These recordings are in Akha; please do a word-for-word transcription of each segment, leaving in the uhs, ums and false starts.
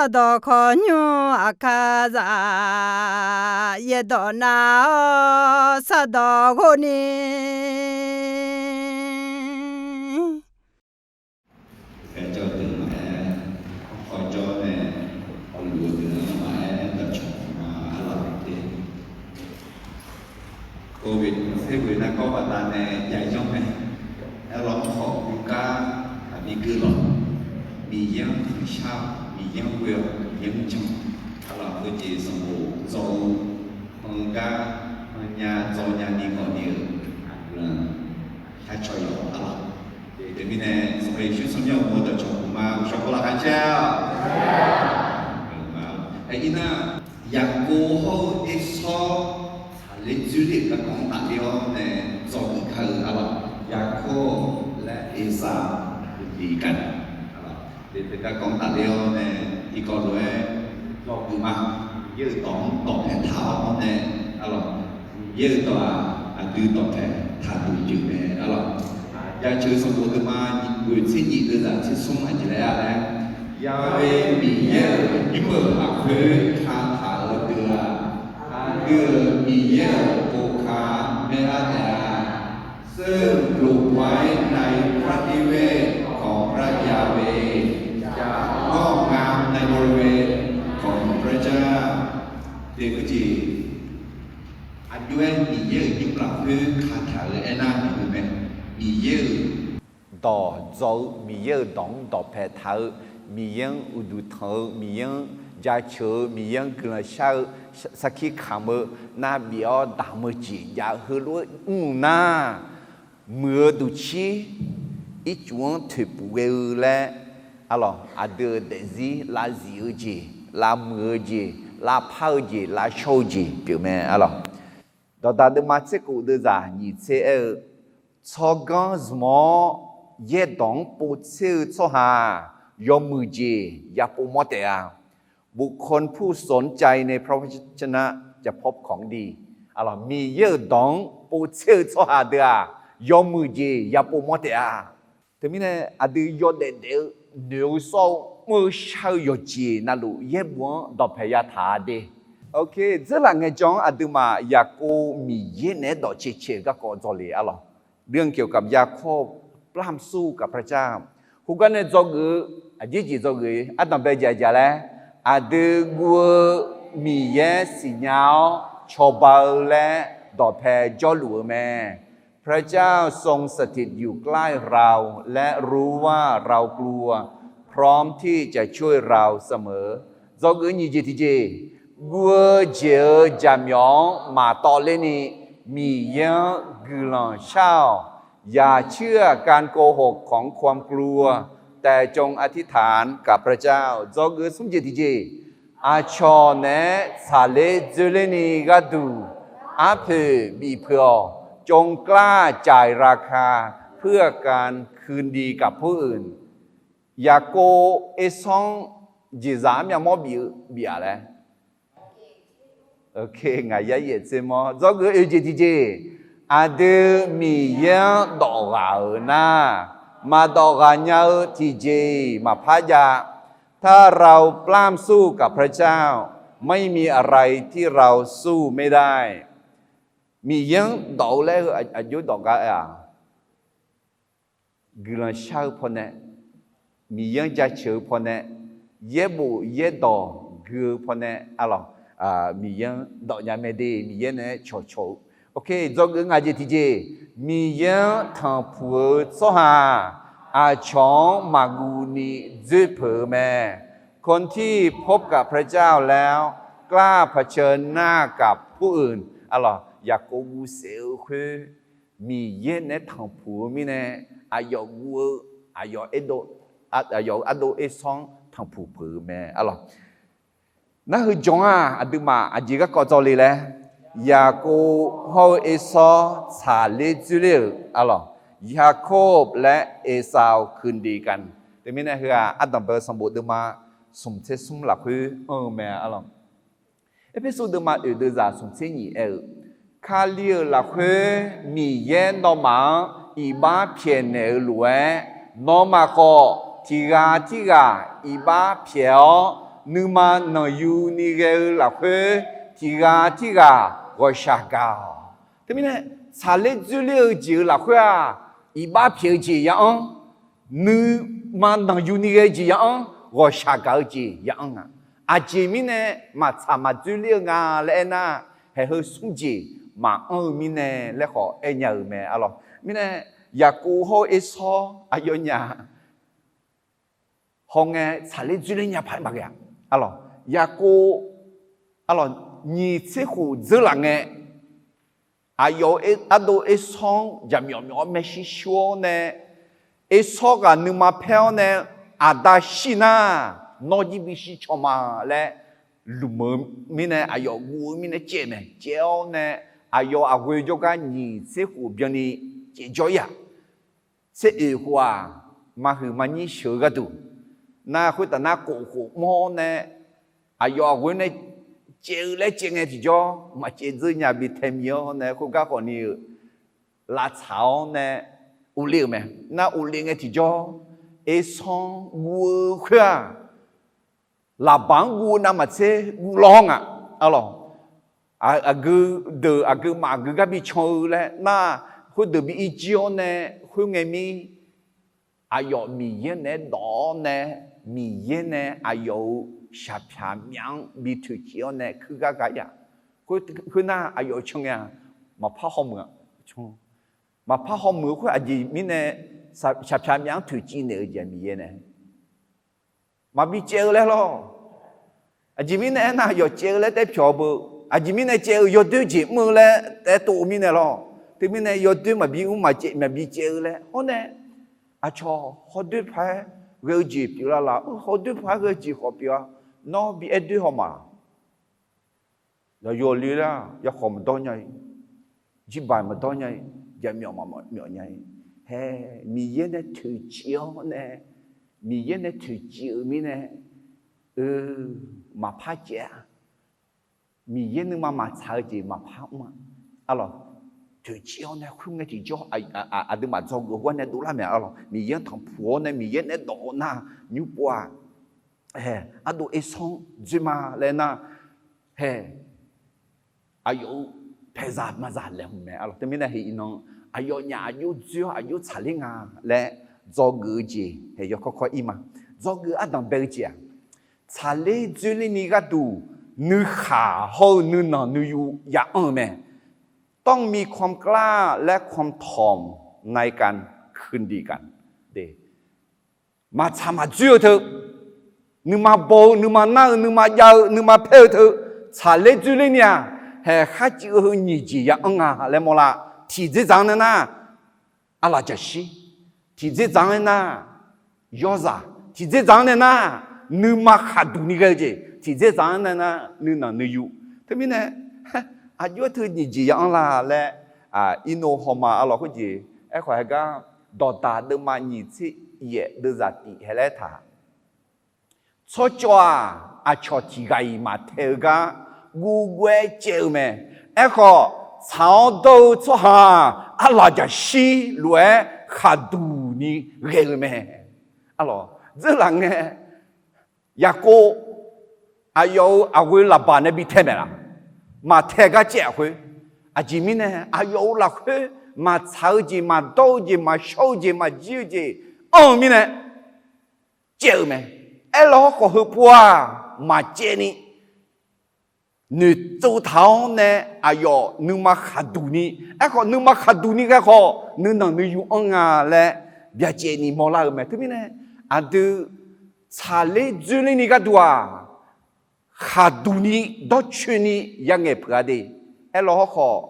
Sardawq khawqnymr aqkar zaq, yaerdawq nav-awr sardawq ghov ni. Khaerjawr deuq maqaer, hawrjawr nae hawluf-eu deuq-anr maqaer, dawqcawq ma arlawq te. Covid maqtser ghoe nargawr baqdanae jav-ir janr mae. Aerlawq khawf guvgar taqbi gui lawq. Miqyaer-anr tanqshar-awq, Miqyaer-anr ghoe-awq, Miqyaer-anr jan-awq. Arlawq heujeq sanqbof dzaw-eu, han gar han nya dzaw nya ni khawf ni-eu aqguiqlanq sharcaw yawq arlawq. Teumirnae Sanqpaq Yeqsur tsawrmyanr uqmov dawqcawq uqma uqshawq kawv laqkhaq caer-awq. Aernar, Yaqkov hawr-eu Ersawr tsaqler dzoerler-euq garkawv-anr tafler-awr nae dzawgeuf kar-eu arlawq. Yaqkov laer Ersaq-anr uqdiq gaq-a. Teugar garkawv-anr tafler-awr nae tiqkawv lof-aer dzawgeuf ma. Miqyaer-euq dawq-anr dawqpae taq-awr nae arlawq. Miqyaer-euq dawq-aq, aqdui dawqpae taqduq jeq mae arlawq. Jaceuq-eu sanqbof deuvma nyiq ghoeq tser nyiq deuvzaq tser smr aqjeq laer-a laer, Ya'we Miqyaer-euq nymr-euq lafkhoer kataq-eu deuq-aq, aqdui-euq Miqyaer-euq boqkaq maerlar taef-a. ซึ่งปลูกไว้ในพระนิเวศของพระยาเวห์ จะงอกงามในบริเวณของพระเจ้า Deuq-eu jeq, aqjox-aer Miqyaer-euq nymr lafkhoer kataq-eu aernar, naqgeu mae. Miqyaer-euq dawq dzaw-eu, Miqyaer-euq dawq-anr dawqpae taq-eu, Miqyaer-anr uqduq tanq-eu, Miqyaer-anr jaceuq-eu, Miqyaer-anr guiqlanq shar-eu, sarkir kamq-eu, nar bif-awr damq-eu jeq jav-eu heulof-aer mr nar, muiq-eu duqcir ircuf-anr toeqpuf ghae-eu laer, arlawq, aqdui-euq daefzir lavzif-eu jeq, lavmuiq-eu jeq, lavpar-eu jeq, lavshawr-eu jeq pyeuf mae arlawq. Dawqdaq deuvma tser khof deuvzaq nyiq tser aer-eu, tsawrganr zmq-awr yaerdawq-anr povtser-eu tsawrhaq-aq, yawmuiq jeq yapov mawr taef-a. บุคคลผู้สนใจในพระวจนะจะพบของดี Miqyaer-euq dawq-anr povtser-eu tsawrhaq deuq-aq, yawmuiq jeq yapov mawr taef-a. Teumirnae aqdui yawdaef daef-eu noeq-eu sawr-eu mr-eu shar-eu yawqjeq navluf yaerbof-anr dawqpae yataq-a de. Dzeurlaf ngaejawr-anr aqduimaf Yaqkov Miqyaer naeq-aer dawq caecae-euq garkawv dzawle arlawq. เรื่องเกี่ยวกับยาโคบ ปล้ำสู้กับพระเจ้า Khoergar nae dzawgeuf-eu, aqjeq jeq dzawgeuf-eu ardanqbae jaq jaq laer, aqdui guv-eu Miqyaer siqnya-awr cawba-eu laer dawqpae jawrluf-eu mae. พระเจ้าทรงสถิตอยู่ใกล้เรา และรู้ว่าเรากลัว พร้อมที่จะช่วยเราเสมอ Dzawgeuf-eu nyiq jeq tiqjeq, guv-eu jeq-euq jaqmyawf-anr maqtawv lerni Miqyaer-anr guiqlanq shar-awq. อย่าเชื่อการโกหกของความกลัว แต่จงอธิษฐานกับพระเจ้า Dzawgeuf smr jeq tiqjeq, aqcawq naeq-aer tsaqler dzoerlerni gharduq arpoeq bifpeuq-awq. จงกล้าจ่ายราคาเพื่อการคืนดีกับผู้อื่น Yaqkov Ersawr-anr jeqzaq armyav mawr bif-eu bif-aq laer. Ngaq yar yaef tser mawr dzawgeuf oe jeq tiqjeq, aqdui Miqyaer-anr dawf ghaq-euq nar, maqdawf ghaq nya-eu tiqjeq-iq maqpar jav. ถ้าเราปล้ำสู้กับพระเจ้า ไม่มีอะไรที่เราสู้ไม่ได้ Miqyaer-anr dawf-eu laer-eu aqjox dawq gar aer-aq, guiqlanq shar-eu pawnae, Miqyaer-anr jaceuq-eu pawnae, yaerbof yaerdawq gui-eu pawnae, arlawq, Miqyaer-anr dawf nya mae de, Miqyaer naeq-aer cawqcawq-eu. Dzawgeuf ngaq jeq tiqjeq, Miqyaer-anr tanqpuq-eu tsawrhaq-aq, aqcawq-anr maqguv ni dzoer peuq-eu mae. คนที่พบกับพระเจ้าแล้ว กล้าเผชิญหน้ากับผู้อื่น Arlawq, Yaqkov guv saef-eu khoer, Miqyaer naeq-aer tanqpuq-eu mirnae, aqyawf guv-eu, aqyawf ardov, aqyawf-euq ardov Ersawr-anr tanqpuq peuq-eu mae. Arlawq, nar heu jawr-aq, aqduimaf aqjeq garkawv dzawle laer, Yaqkov hawr-eu Ersawr tsaqler dzoerler-euq, arlawq, Yaqkov laer Ersaq-awq คืนดีกัน Teumirnae heu-aq, ardanqbae-eu sanqbof deuvma smq tser smr lafkhoer anr-eu mae, arlawq. Erpersu deuvma oeq deuvzaq smq tser nyiq aer-eu, Kali-euq lafkhoer Miqyaer nawmaf-anr iqbax pyaeqnaeq-eu lof-aer, nawmaf khawf tiqghaq tirghaq iqbax pyaeq-awr, nuima nanqyu ni ghae-eu lafkhoer tiqghaq tirghaq ghawqshaq gaq-awq. Teumirnae, tsaqler dzoerler-eu jeq-euq lafkhoer-aq, iqbax pyaeq-eu jeq ya-anr, nuima nanqyu ni ghae-eu jeq ya-anr, ghawqshaq gaq-eu jeq ya-anr nga. Aqjeq mirnae maqtsaq maqdzoerler-eu nga laer aernar, haeq heu smr jeq maqanr-eu mirnae laer khawf aer nya-euq mae arlawq. Mirnae, Yaqkov hawr-eu Ersawr aqyawfnyaf hawngae tsaqler dzoerler nya paq-aer maqghae-a. Arlawq, Yaqkov, arlawq, nyiq tser khof dzeurlaf ngae, aqyawf-eu ardov Ersawr-anr jaqmyawf myawf-awr maershuir shur-awr nae, Ersawr ghaq nuima paer-awr nae, aqda shir nar, nawr jir bishir caw ma laer lmq-eu mirnae, aqyawf guv-eu mirnae caev-eu mae. Caev-awr nae, aqyawf aqghoe jawrgar nyiq tser khof byanni caev jawr-ir-aq, tser oeq khof-aq, maqhuiq maqnyir sheuq-eu gharduq, nar khoertaf nar kof khof mawr-awr nae, aqyawf aqghoe nae caev-eu laer caev ngae tiqjawr maqcaev dzeur nya bi tae mi-awr nae, khoergar khawf ni-euq lavtsaq-awr nae, uvle-euq mae. Nar uvle ngae tiqjawr, Ersawr-anr guv-eu khoer-aq, Laqbaq-anr guv-eu navmaqtser guv law-awr nga. Arlawq, aqgeu deuq aqgeu maf aqgeu gar bi can-eu laer nar, khoerdeuq bi irjir-awr nae, khoerngae mir, aqyawf Miqyaer naeq-aer dawf-awr nae, Miqyaer nae aqyawf-euq shaqpyaq myaf-anr bi toeqciv-awr nae kuirgar ga-ir-aq, khoernar aqyawf can ngae-aq, maqpar hawmuiq-a. Maqpar hawmuiq-eu khoer aqjeq mirnae, shaqpyaq myaf-anr toeqciv naeq-eu jeq Miqyaer nae maqbi caev-eu laer lawr. Aqjeq mirnae aernar, aqyawf caev-eu laer taef pyawq-eu beu. Aqjeq mirnae caev-eu yawdoer jeq mr-eu laer taef tov-eu mirnae lawr. Teumirnae yawdoer maqbi mr maqcaev maqbi caev-eu laer hawr nae, aqcawq hawdoer paq-aer ghae-eu jeq pyeuf lar laf. Hawdoer paq-aer ghae-eu jeq khawf pyeuf-a. Nawr bi aer doer haw ma. Yawqyawq le lar, yawkhawq maqdawr nya-ir, jirbaq maqdawr nya-ir, jaqmyawf maqmyawf nya-ir. Hae, Miqyaer nae toeqciv-awr nae, Miqyaer nae toeqciv-euq mirnae, eu, maqpar caev-a. Miqyaer nuima maqtsaq-eu jeq maqpar mr-a. Arlawq, toeqciv-awr nae khoerngae tiqjawr aqduimaf dzawgeuf-eu gar nae dovlar mae arlawq. Miqyaer-anr tanqpuq-awr nae Miqyaer nae dawq-eu nar, nymr pov-aq, ardov Ersawr-anr dzoer ma laer nar, hae, aqyawf-euq paeqzaq maqzaq laeqhmq mae arlawq. Teumirnae heq iqnan aqyawfnyaf aqjox dzoer-awr aqjox tsaqler nga laer dzawgeuf-eu jeq hae yawkawr kawr ir ma. Dzawgeuf ardanq bae-eu jeq-aq, tsaqler dzoerler ni gharduq nuikhaq hawr-eu nuinanq nuiyu ya anr-eu mae. ต้องมีความกล้าและความถ่อมในการคืนดีกัน Maqtsaq maqdzoer-eu teu, nuima baw-eu, nuima nar-eu, nuima jav-eu, nuima paer-eu teu, tsaqler dzoerler ni-aq, haeq kharcuiv-eu heu nyiq jeq ya anr nga laer mawrlar. Tiqdzerdzaq-anr nae nar, arlaqjaqshir. Tiqdzerdzaq-anr nae nar, yawrzaq. Tiqdzerdzaq-anr nae nar, nuima khaqduq ni ghae-eu jeq. Tiqdzerdzaq-anr nae nar, nuinanq nuiyu. Teumirnae, aqjox-aer teu nyiq jeq ya anr la laer, irnov hawma arlawq khoerjeq. Aerkhawf haegar, dawqdaq deuvma nyiq tser yaef deuvzaq tif hae laer taq Tsawrcawv-aq, aqcawq tiqghaq-iq maqtaeq-eu gar guvguv-aer caev-eu mae. Aerkhawf, tsaq-awr dawr-eu tsawrhaq-aq, arlaqjaqshir lof-aer khaqduq ni ghae-eu mae. Arlawq, dzeurlaf ngae, Yaqkov aqyawf-euq aqghoe Laqbaq nae bi tae maeq laf? Maqtae gar caev-aq khoer. Aqjeq mirnae aqyawf-euq lafkhoer maqtsaq-eu jeq, maqdawr-eu jeq, maqshawr-eu jeq, maqjir-eu jeq anr-eu mirnae caev-eu mae. Aerlawq hawrkhawf heupov-aq maqcaev ni, noeqtsov taq-awr nae aqyawf nuima khaqduq ni, aerkhawf nuima khaqduq ni ghae khawf nuinanq nuiyu anr nga laer byacaevni mawrlar-eu mae. Teumirnae aqdui tsaqler dzoerler ni gharduq-aq, khaqduq ni dawrcoeni yangaeq peuq-a de. Aerlawq hawrkhawf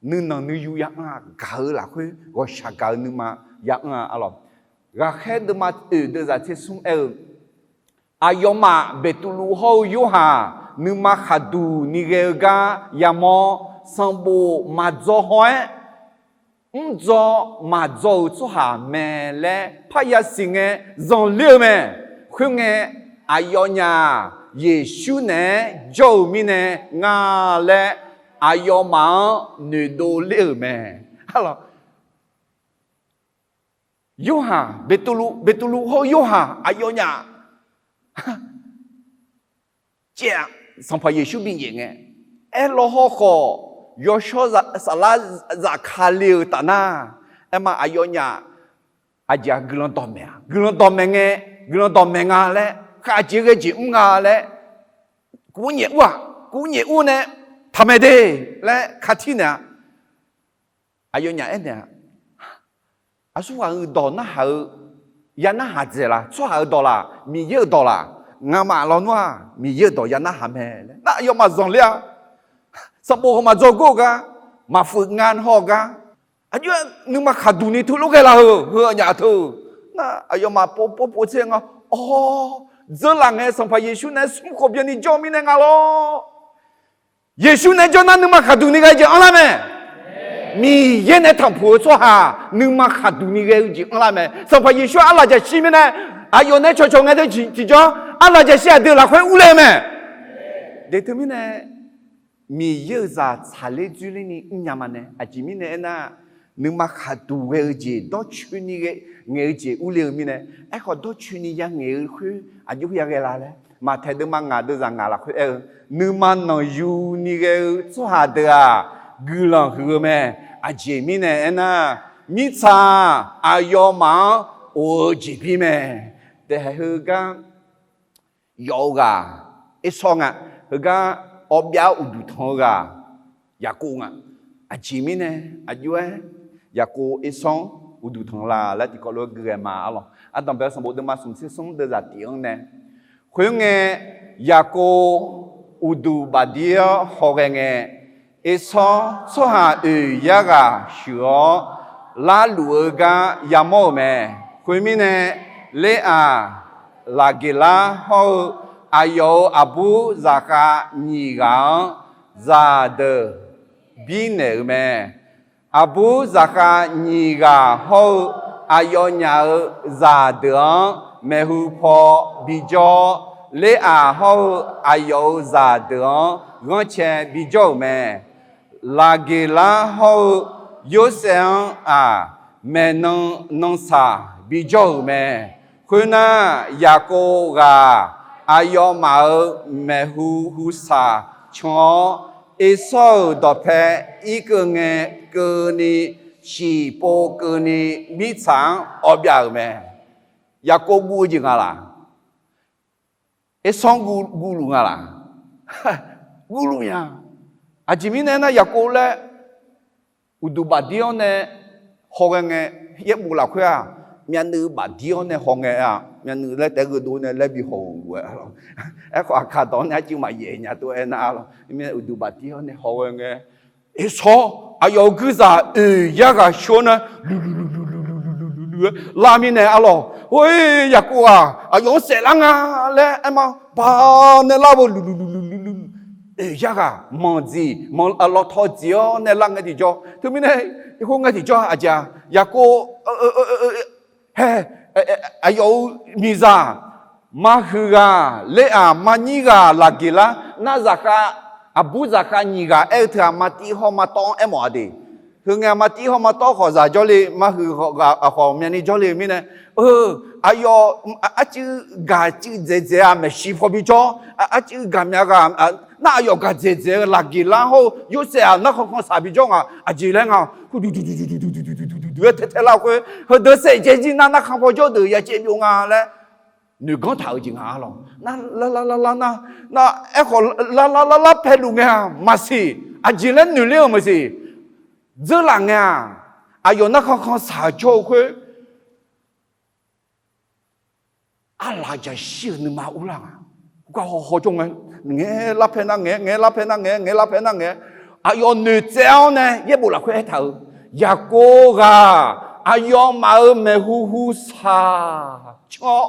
nuinanq nuiyu ya anr-a, gaq-eu lafkhoer ghawqshaq gaq-eu nuima ya anr-a arlawq. Ghaqkhaer deuvma oeq deuvzaq tser smr aer-eu, aqyawfmaf Beqtuvluv hawr-eu Yorhaq nuima khaqduq ni ghae-eu gar yamawr, sanqbof maqdzaw haw-aer mrdzaw maqdzaw-euq tsawrhaq mae laer parya siq ngae zanqler-eu mae. Khoerngae, aqyawfnyaf Yeqsur naeq-aer jawr-eu mirnae nga laer aqyawfmaf-anr noeqdov ler-euq mae. Arlawq, Yorhaq, Beqtuvluv, Beqtuvluv hawr-eu Yorhaq aqyawfnyaf caev-aq, Sanqpaq Yeqsur binyaef ngae, aerlawr hawrkhawf, yawshawr saflar zafkale-euq tafnar, aerma aqyawfnyaf aqjeq-aq guiqlanq dawqmaeq-a, guiqlanq dawqmaeq ngae, guiqlanq dawqmaeq nga laer, khavjeq ghae jeq mr nga laer, kuv nyaef ur-aq, kuv nyaef ur nae taqmaeq de laer katir naeq-a. Aqyawfnyaf aernaeq-a, aqsurghaq-euq dawq narhaq-eu, ya narhaq dzaeq laq? Tsawrhaq-euq dawq laq? Miqyaer-euq dawq laq? Ngamaf lawnmr-aq, Miqyaer-euq dawq ya narhaq mae laer nar, aqyawfmaf zanqler-a. Sanqbof heu maqdzawr gor-eu gar, maqfuif nga haw-eu gar, aqjox-aer nuima khaqduq ni teulof ghae laf-euq heu aqnyaf teu-eu nar, aqyawfmaf pov pov pov tser nga, awr, dzeurlaf ngae Sanqpaq Yeqsur nae smr khawf byanni jawr-eu mirnae nga lor. Yeqsur nae jawr nar nuima khaqduq ni ghae-eu jeq anrlar mae. Miqyaer nae tanqpuq-eu tsawrhaq nuima khaqduq ni ghae-eu jeq anrlar mae. Sanqpaq Yeqsur arlaqjaqshir mirnae, aqyawf nae cawqcawq ngae deu tiqjawr, arlaqjaqshir aqdui lafkhoer urler-eu mae. Deqteu mirnae, Miqyaer-euq zaq tsaqler dzoerler ni mrnya ma nae, aqjeq mirnae aernar, nuima khaqduq ghae-eu jeq dawrcoeni ghae ngaeq-eu jeq urler-eu mirnae, aerkhawf dawrcoeni ya ngaeq-eu khoer aqjox ya ghae la laer, Maqtaeq deuvma ngaq deuvzaq ngaq lafkhoer aer-eu, nuima nanqyu ni ghae-eu tsawrhaq deuq-aq, guiqlanq huiq-eu mae. Aqjeq mirnae aernar, mirtsaq aqyawfmaf-anr of-eu jeqbir mae. Daefhaeq heugar yawf-eu ghaq Ersawr nga. Heugar awbyav uqduq tanq-eu ghaq Yaqkov nga. Aqjeq mirnae aqjox-aer Yaqkov Ersawr-anr uqduq tanq la laer tiqkawv lof-aer guighae ma arlawq. Ardanqbae-eu sanqbof deuvma smq tser smr deuvzaq tiq-anr nae, khoerngae, Yaqkov uqduq bafdir-awr hawghae ngae, Ersawr tsawrhaq oeq yar ghaq sheuq-awr, larluf-eu gar yamawr-euq mae. Khoermirnae, Leraq, Laqgeqlar hawr-eu aqyawf-euq aqbur zaqkhav nyiq ghaq-anr zaqdeuq birnaeq-euq mae. Aqbur zaqkhav nyiq ghaq hawr-eu aqyawfnyaf-euq zaqdeuq-anr maeqhu paw bijawr-awr, Leraq hawr-eu aqyawf-euq zaqdeuq-anr ghanrcae bijawr-euq mae. Laqgeqlar hawr-eu Yorsaev-anr-aq, maeqnan nan saq bijawr-euq mae. Khoernar, Yaqkov ghaq aqyawfmaf-euq maeqhu hu saq can-awr, Ersawr-euq dawqpae irkeuv ngae keuvni, shiqpov keuvni mirtsaq-anr awbyav-euq mae. Yaqkov guv-eu jeq nga laq? Ersawr-anr guv, guvluf nga laq? Guvluf nya. Aqjeq mirnae aernar, Yaqkov laer uqduq bafdir-awr nae hawghae ngae, yaerbof lafkhoer-aq, myavnuiv bafdir-awr nae hawngae-a, myavnuiv laer taef-aer gheudov nae laer bi haw-euq lof-aer, aerkhawf aqkar dawq-anr nae arcuiv maqyaef nya tov-aer nar arlawq. Mirnae uqduq bafdir-awr nae hawghae ngae, Ersawr aqyawf-euq guirzaq oeq yar ghaq sheuq-awr nae luqluq luqluq luqluq luqluq luqluq-aer lar mirnae arlawq. Hor-ir, Yaqkov-aq aqyawf-anr saeflar nga laer aerma ba nae lar-eu luqluq luqluq luqluq oeq yar ghaq manq dziq manq lawtaw dziq-awr nae lar ngae tiqjawr. Teumirnae, khoerngae tiqjawr aqjeq-aq, Yaqkov hae, aqyawf-euq miqzaq, Marhuiq ghaq, Leraq, Marnyir ghaq, Laqgeqlar, nar zaqkhav, aqbur zaqkhav nyiq ghaq aer-eu teu-aq, Martiv hawr Martawv-anr aermawf-a de. Heungae Martiv hawr Martawv khawf zaq jawrle, Marhuiq ghaq khawf myavni jawrle-eu mirnae, eu, aqyawf arcuiv gaq cuiv dzaeqdzaeq-a maeqshi paw bijawr, arcuiv gaqmya ghaq nar aqyawf gaq dzaeqdzaeq-eu Laqgeqlar hawr-eu Yorsaev-aq narkhan khansaq bijawr nga. Aqjeq laer nga, duqduq duqduq duqduq-aer tae tae lar-eu khoer, heudeuq saef jaev jir nar narkhan paw jawr deuq ya caev byov nga laer noeqganr taq-eu jeq nga arlawq. Nar lar lar lar lar nar, nar aerkhawf lar lar lar lar pae luf ngae-aq maqsiq. Aqjeq laer noeqler-euq maqsiq. Dzeurlaf ngae-aq, aqyawf narkhan khansaq jawr-eu khoer, arlaq jaqshir-euq nuima urlar nga. Gar haw haw jawr ngae, ngaeq lar pae nar ngaeq, ngaeq lar pae nar ngaeq, ngaeq lar pae nar ngaeq, aqyawf noeqtsaev-awr nae yaerbof lafkhoer aertaq-euq, Yaqkov ghaq aqyawfmaf-euq maeqhu hu saq can-awr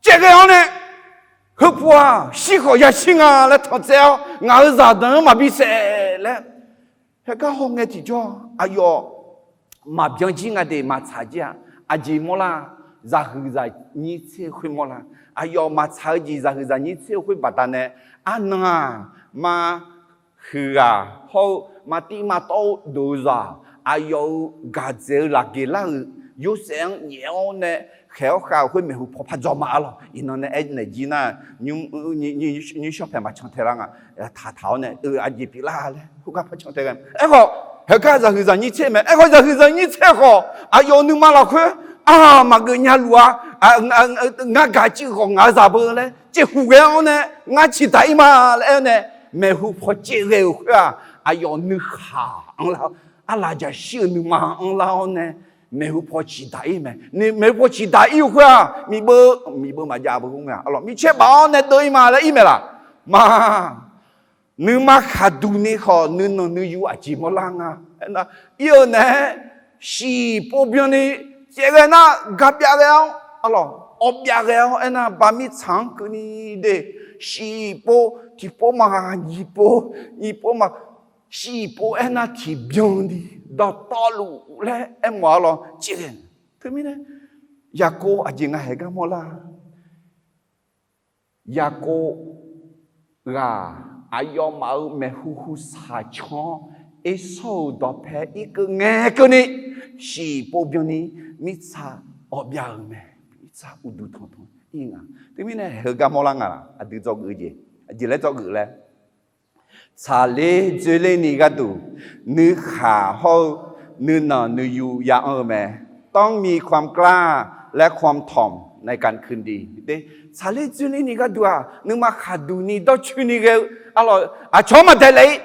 caevghae-awr nae, heupuq-aq shir khawf yashir nga laer tanqtsaev-awr, ngaq-euq zaqdeuq-anr maqbi saef laer. Haegar hawngae tiqjawr aqyawf maqbyan jir nga de, maqtsaq jir-a. Aqjeq mawrlar, zaqhuiq zaqnyir tser-eu khoer mawrlar. Aqyawf maqtsaq-eu jeq zaqhuiq zaqnyir tser-eu khoer baqdanae, arnan-aq, Marhuiq ghaq hawr-eu Martiv Martawv dov-eu zaq, aqyawf-euq gaq dzaeq-eu Laqgeqlar-euq Yorsaev-anr nyaef-awr nae khaeq-awr khav-euq khoer maeqhu paw par dzaw ma arlawq. Iqnan nae aernaeq jir nar, nymr shawr paeq maqcan tae lar nga. Taqtaq-awr nae, eu, aqjeq pyeuflar laer khoergar par can tae ghae. Aerkhawf, heugar zaqhuiq zaqnyir tser mae. Aerkhawf, zaqhuiq zaqnyir tser khawf, aqyawf-euq nuima lafkhoer, a, maqgeuf nya luf-a. Ngar gaq civ-eu khawf ngaq-euq zaq beu laer caev huq ghae-awr nae, ngar ciqdaq ir ma laer aer nae, maeqhu paw caev ghae-euq khoer-aq, aqyawf nuikhanr anrlar, arlaq jaqshir-euq nuima anrlar-awr nae, maeqhu paw ciqdaq ir mae. Maeqhu paw ciqdaq ir-eu khoer-aq, miqbeu, miqbeu maqjav beu khoer mae. Arlawq, micaer baf-awr nae deuv ir ma laer ir mae laq? Ma, nuima khaqduq ni khawf nuinanq nuiyu aqjeq mawrlar nga. Aernar, ir-eu naeq-aer shiqpov byanni caev ghae nar, ga byav ghae-awr, arlawq, awv byav ghae-awr aernar, ba mirtsaq-anr keuvni de, shiqpov, tiqpov ma, nyiqpov, nyiqpov ma, shiqpov aernar tiqbyan ni dawqtawvluf laer aermawf-a lawr caev ghae. Teumirnae, Yaqkov aqjeq nga haeq gar mawrlar. Yaqkov ghaq aqyawfmaf-euq maeqhu hu saqcan-awr, Ersawr-euq dawqpae irkeuv ngae keuvni, shiqpov byanni mirtsaq awv byav-euq mae. Mirtsaq uqduq tanqtanq ir nga. Teumirnae heugar mawrlar nga laq? Aqdui dzawgeuf jeq, aqjeq laer dzawgeuf laer, tsaqler dzoerler ni gharduq, nuikhaq hawr-eu nuinanq nuiyu ya anr-eu mae. ต้องมีความกล้า และความถ่อมในการคืนดี de. Tsaqler dzoerler ni gharduq-aq, nuima khaqduq ni dawrcoeni ghae-eu, arlawq, aqcawq-anr maqdaeq laef-ir,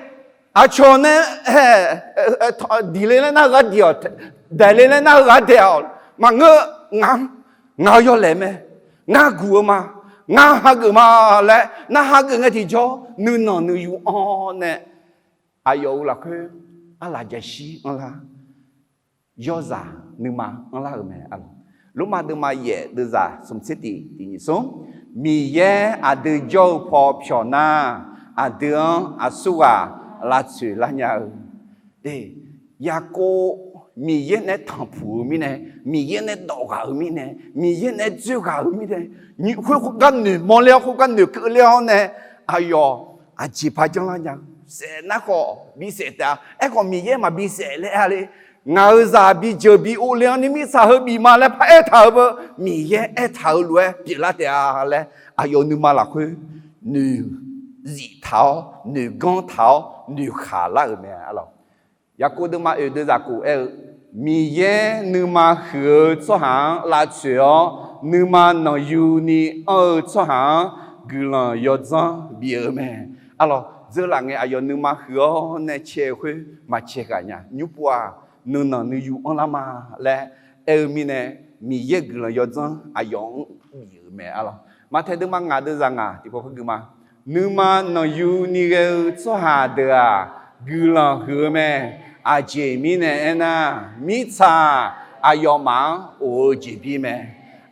aqcawq nae, diq le laer nar-eu ghar diq-awq, daeq le laer nar-eu ghar daeq-awq, maqngeur, ngaq-anr, ngaq-eu yawlaeq mae, ngar guq-eu ma, ngar hageuf ma laer nar hageuf ngae tiqjawr, nuinanq nuiyu anr nae, aqyawf-euq lafkhoer arlaq jaqshir anrlar, yawrzaq nuima anrlar-euq mae. Lormav deuvma yaef deuvzaq smq tser tiq tiq nyiq smr, Miqyaer aqdui jawr-eu paw pyawq nar, aqdui-anr aqsurghaq lavtsoeq lar nya-eu, de, Yaqkov Miqyaer nae tanqpuq-eu mirnae, Miqyaer nae dawq ghaq-euq mirnae, Miqyaer nae dzoer ghaq-euq mirnae, khoergar noeqmawr ler-awr, khoergar noeqkeuv ler-awr nae, aqyawf aqjeq par janrlar nya-eu, saef nar khawf bisaef taef-a. Aerkhawf Miqyaer maqbi saef laer aer-a le. Ngaq-euq zaq bijeuq bi ov le-anr ni mirtsaq heu bif ma laer par aertaq-euq beu, Miqyaer aertaq-euq lof-aer pyeuflar taef-a laer, aqyawf nuima lafkhoer noeqzif taq-awr, noeqganr taq-awr, noeqkhaq lar-euq mae, arlawq. Yaqkov deuvma oeq deuvzaq kof aer-eu, Miqyaer nuima huiq-eu tsawrhaq-anr lavtsoeq-awr, nuima nanqyuni anr-eu tsawrhaq-anr guiqlanq yawdzanr bif-eu mae. Arlawq, dzeurlaf ngae aqyawf nuima huiq-awr nae cae-eu khoer maqcae ghaq nya. Nymrpov-aq, nuinanq nuiyu anrlar ma laer aer-eu mirnae, Miqyaer guiqlanq yawdzanr aqyawf-anr bif-euq mae, arlawq. Maqtaeq deuvma ngaq deuvzaq ngaq tiqpov par gui ma. Nuima nanqyuni ghae-eu tsawrhaq deuq-aq, guiqlanq huiq-eu mae. Aqjeq mirnae aernar, mirtsaq aqyawfmaf-anr of-eu jeqbir mae.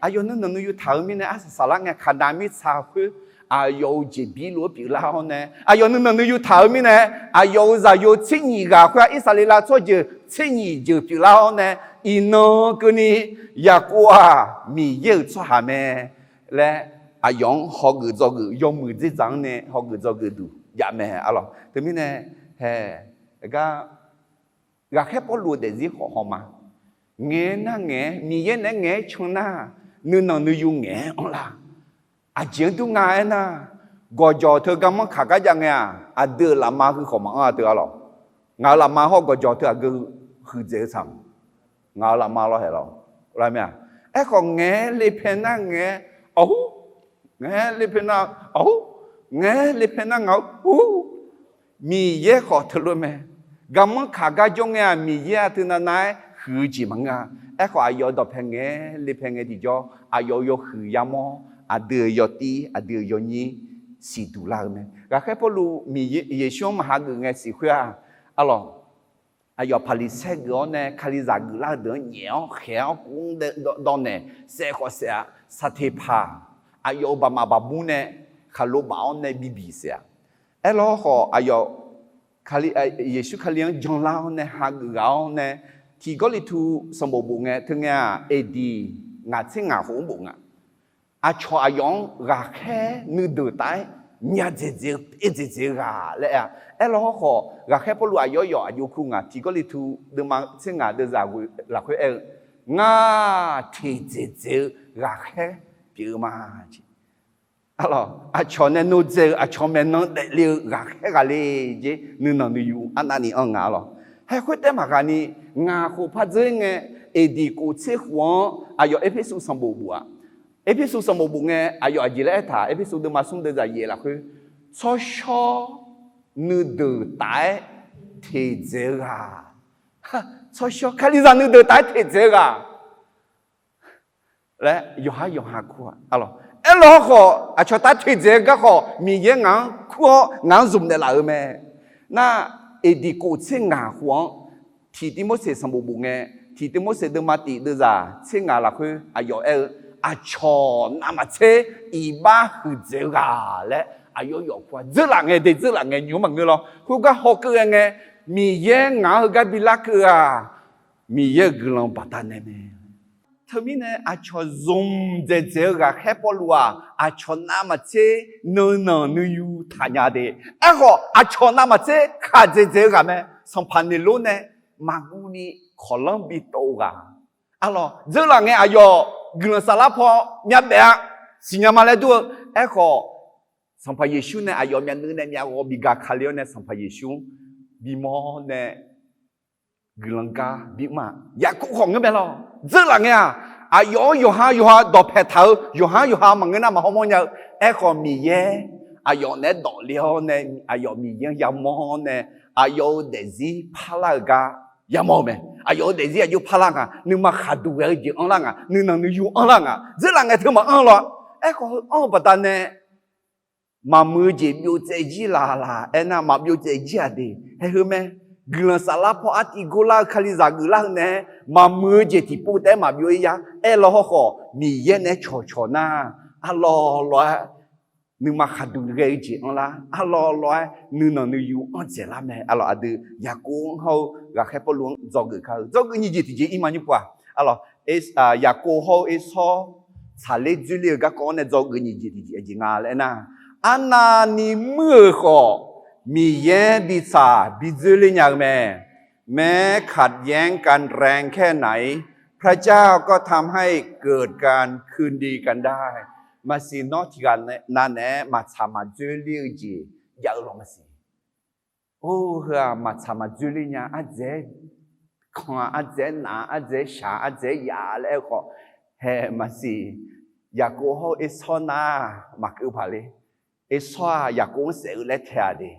Aqyawf nuinanq nuiyu taq-euq mirnae arsaq saflar ngae, Kaqnav mirtsaq khoer aqyawf-euq jeqbir lof-aer pyeuflar-awr nae, aqyawf nuinanq nuiyu taq-euq mirnae, aqyawf-euq zaqyo tser nyiq ghaq khoer-aq, Irsaqleqlav tsawrjeuq tser nyiq jeuq pyeuflar-awr nae, iqnan keuvni Yaqkov-aq Miqyaer-euq tsawrhaq mae laer, aqyawf-anr hawgeuf dzawgeuf, yawmuiq dzerdzaq-anr nae hawgeuf dzawgeuf duq jav mae, arlawq. Teumirnae, hae, gar, ghaqkhaer Pawrluv-eu daefzir khawf haw ma. Ngaeq-aer nar ngaeq-aer, Miqyaer naeq-aer ngaeq-aer can nar, nuinanq nuiyu ngaeq-aer anrlar. Aqjeq-anr dur nga aernar, gawqjawq teu garmanr kaq gar jav ngae-aq, aqdui-euq lafma heu khawf maqanr-a teu-a lawq. Ngaq-euq lafma hawr gawqjawq teu aqgeu huiqdzaeq-eu tsaq. Ngaq-euq lafma lawr haeq lawr, lar mae-a. Aerkhawf ngaeq-aer le pae nar ngaeq-aer, awq hur, ngaeq-aer le pae nar, awq hur, ngaeq-aer le pae nar ngaq-awr hur. Miqyaer khawf teulof mae. Garmanr kaq gar jawr ngae-aq, Miqyaer-aq teunav nav-aer huiq-eu jeq maqngeur-a. Aerkhawf aqyawf-euq dawqpae ngaeq-aer le pae ngae tiqjawr, aqyawf-euq yawhuiq yamawr, aqdui-euq yawtir, aqdui-euq yawnyir siqduq lar-eu mae. Ghaqkhaer Pawrluv Miqyaer, Yeqsur-anr maqhageuf ngae siq khoer-aq, arlawq, aqyawf Paqliqsaer geuf-awr nae Kalizaq geuflar-eu deuq-anr nyaef-awr khaeq-awr kuvmr dawv naeq saef khawf saef-a. Saqteqpaq aqyawf-euq baqmaf baqbmr nae khaqlo baf-awr nae bibiq saef-a. Aerlawr khawf aqyawf Yeqsur Kali-anr janlar-awr nae hageuf ghaq-awr nae, tiq Gawrliqtu sanqbof bof ngae teu ngae-aq, aqdiq ngaq tser ngaq khof-anr bof nga. Aqcawq aqyawf-anr ghaqkhaer nuideuq taf-aer nya dzaeqdzaeq-eu, pyaer dzaeqdzaeq-eu ghaq laer aer-a. Aerlawr khawf ghaqkhaer Pawrluv aqyawf yawf aqjox kur ngaq tiq Gawrliqtu deuvma tser ngaq deuvzaq ghoe lafkhoer aer-eu, Ngar teqdzaeq dzaeq-eu ghaqkhaer pyeuf-eu ma. Aqcawq nae nodzae-eu aqcawq maeqnan daefle-eu ghaqkhaer ghaqle jeq nuinanq nuiyu arnavni anr nga lawq. Haer khoertaev maqghaqni, ngaq khof par dzeur ngae, eqdiq kof tser khof-anr aqyawf Erpersu sanqbof bof-aq, Erpersu sanqbof bof ngae aqyawf aqjeq laer aertaq, Erpersu deuvma smr deuv zaqyaef lafkhoer, tsawrshawr nuideuq taf-aer teqdzaeq-eu ghaq, tsawrshawr Kalizaq nuideuq taf-aer teqdzaeq-eu ghaq laer yawqhar yawqha kur-a. Aerlawq hawrkhawf aqcawq taf-aer teqdzaeq-eu garkhawf Miqyaer ngaq-anr kur-awr ngaq-anr zmq naeqlaf-euq mae. Nar, eqdiq kof tser ngaq khof-anr, tiq Tivmorseq sanqbof bof ngae, tiq Tivmorseq deuvma tif deuvzaq tser ngaq lafkhoer aqyawf aer-eu, aqcawq navmaqtser iqbax huiqdzaeq-eu ghaq laer aqyawf yawf kur-a. Dzeurlaf ngae de, dzeurlaf ngae nymq-mr maqngeur lawr. Khoergar hawkeuv-aer ngae, Miqyaer ngaq-anr heugar bi larkeuv-aq, Miqyaer-euq guiqlanq baqdanae mae. Teumirnae aqcawq zmq dzaeqdzaeq-eu ghaqkhaer Pawrluv-aq, aqcawq navmaqtser nuinanq nuiyu taqnya de. Aerkhawf aqcawq navmaqtser kaq dzaeqdzaeq-eu ghaq mae. Sanqpaq Neqlor nae maqguv ni kawqlanr bitov-eu ghaq. Arlawq dzeurlaf ngae aqyawf guiqlanq saflar paw myavbaef-a siqnya ma laer dur-eu. Aerkhawf Sanqpaq Yeqsur nae aqyawf myavnuiv nae myavghawq bigaq kale-awr nae Sanqpaq Yeqsur bimawr nae guiqlanq gar bimr-aq, Yaqkov khawf ngeur mae lawr. Dzeurlaf ngae-aq, aqyawf-anr yawqha yawqha dawqpae taq-eu, yawqha yawqha maqngeur nar maqhaw mawrnya-eu. Aerkhawf Miqyaer aqyawf naeq-aer dawqle-awr nae, aqyawf Miqyaer-anr yamawr-awr nae, aqyawf-euq daefzir parlar-eu gar yamawr-eu mae. Aqyawf-euq daefzir aqjox parlar nga, nuima khaqduq ghae-eu jeq anrlar nga, nuinanq nuiyu anrlar nga. Dzeurlaf ngae teu maqanr lawr. Aerkhawf heu anr-eu baqdanae maqmuiq-eu jeq byov tsaev jir laf laf aernar, maqbyov tsaev jir-aq de. Haer heu mae. Guiqlanq saflar paw artiv gorlar-eu Kalizaq geuflar heu nae-aer maqmuiq-eu jeq tiqpov taef-aer maqbyov-ir yar. Aerlawr hawrkhawf Miqyaer naeq-aer cawqcawq nar, arlawr lawr-aer nuima khaqduq ghae-eu jeq anrlar, arlawr lawr-aer nuinanq nuiyu anr dzaeqlar mae. Arlawq aqdui Yaqkov-anr hawr-eu ghaqkhaer Pawrluv-anr dzawgeuf kar-eu dzawgeuf nyiq jeq tiqjeq ir ma nymr pov-aq. Arlawq, Yaqkov hawr-eu Ersawr tsaqler dzoerler-eu garkawv-anr nae dzawgeuf nyiq jeq tiqjeq aqjeq nga laer aernar, arnavni muir-euq khawf Miqyaer bitsaq bidzoerler nya-eu mae. แม้ขัดแย้งกันแรงแค่ไหน พระเจ้าก็ทำให้เกิดการคืนดีกันได้ Maqsiq nawr tiqghaq navnaeq-aer maqtsaq maqdzoerler-eu jeq jav-eu lawq maqsiq. Or heu-aq maqtsaq maqdzoerler nya, ardzaeq-aer kan-a, ardzaeq-aer naq-a, ardzaeq-aer shaq-a, ardzaeq-aer yaf-a laer aer khawf, hae maqsiq. Yaqkov hawr-eu Ersawr nar maqkeuv paq le. Ersawr-aq Yaqkov-anr saef-eu laer tae-aq de.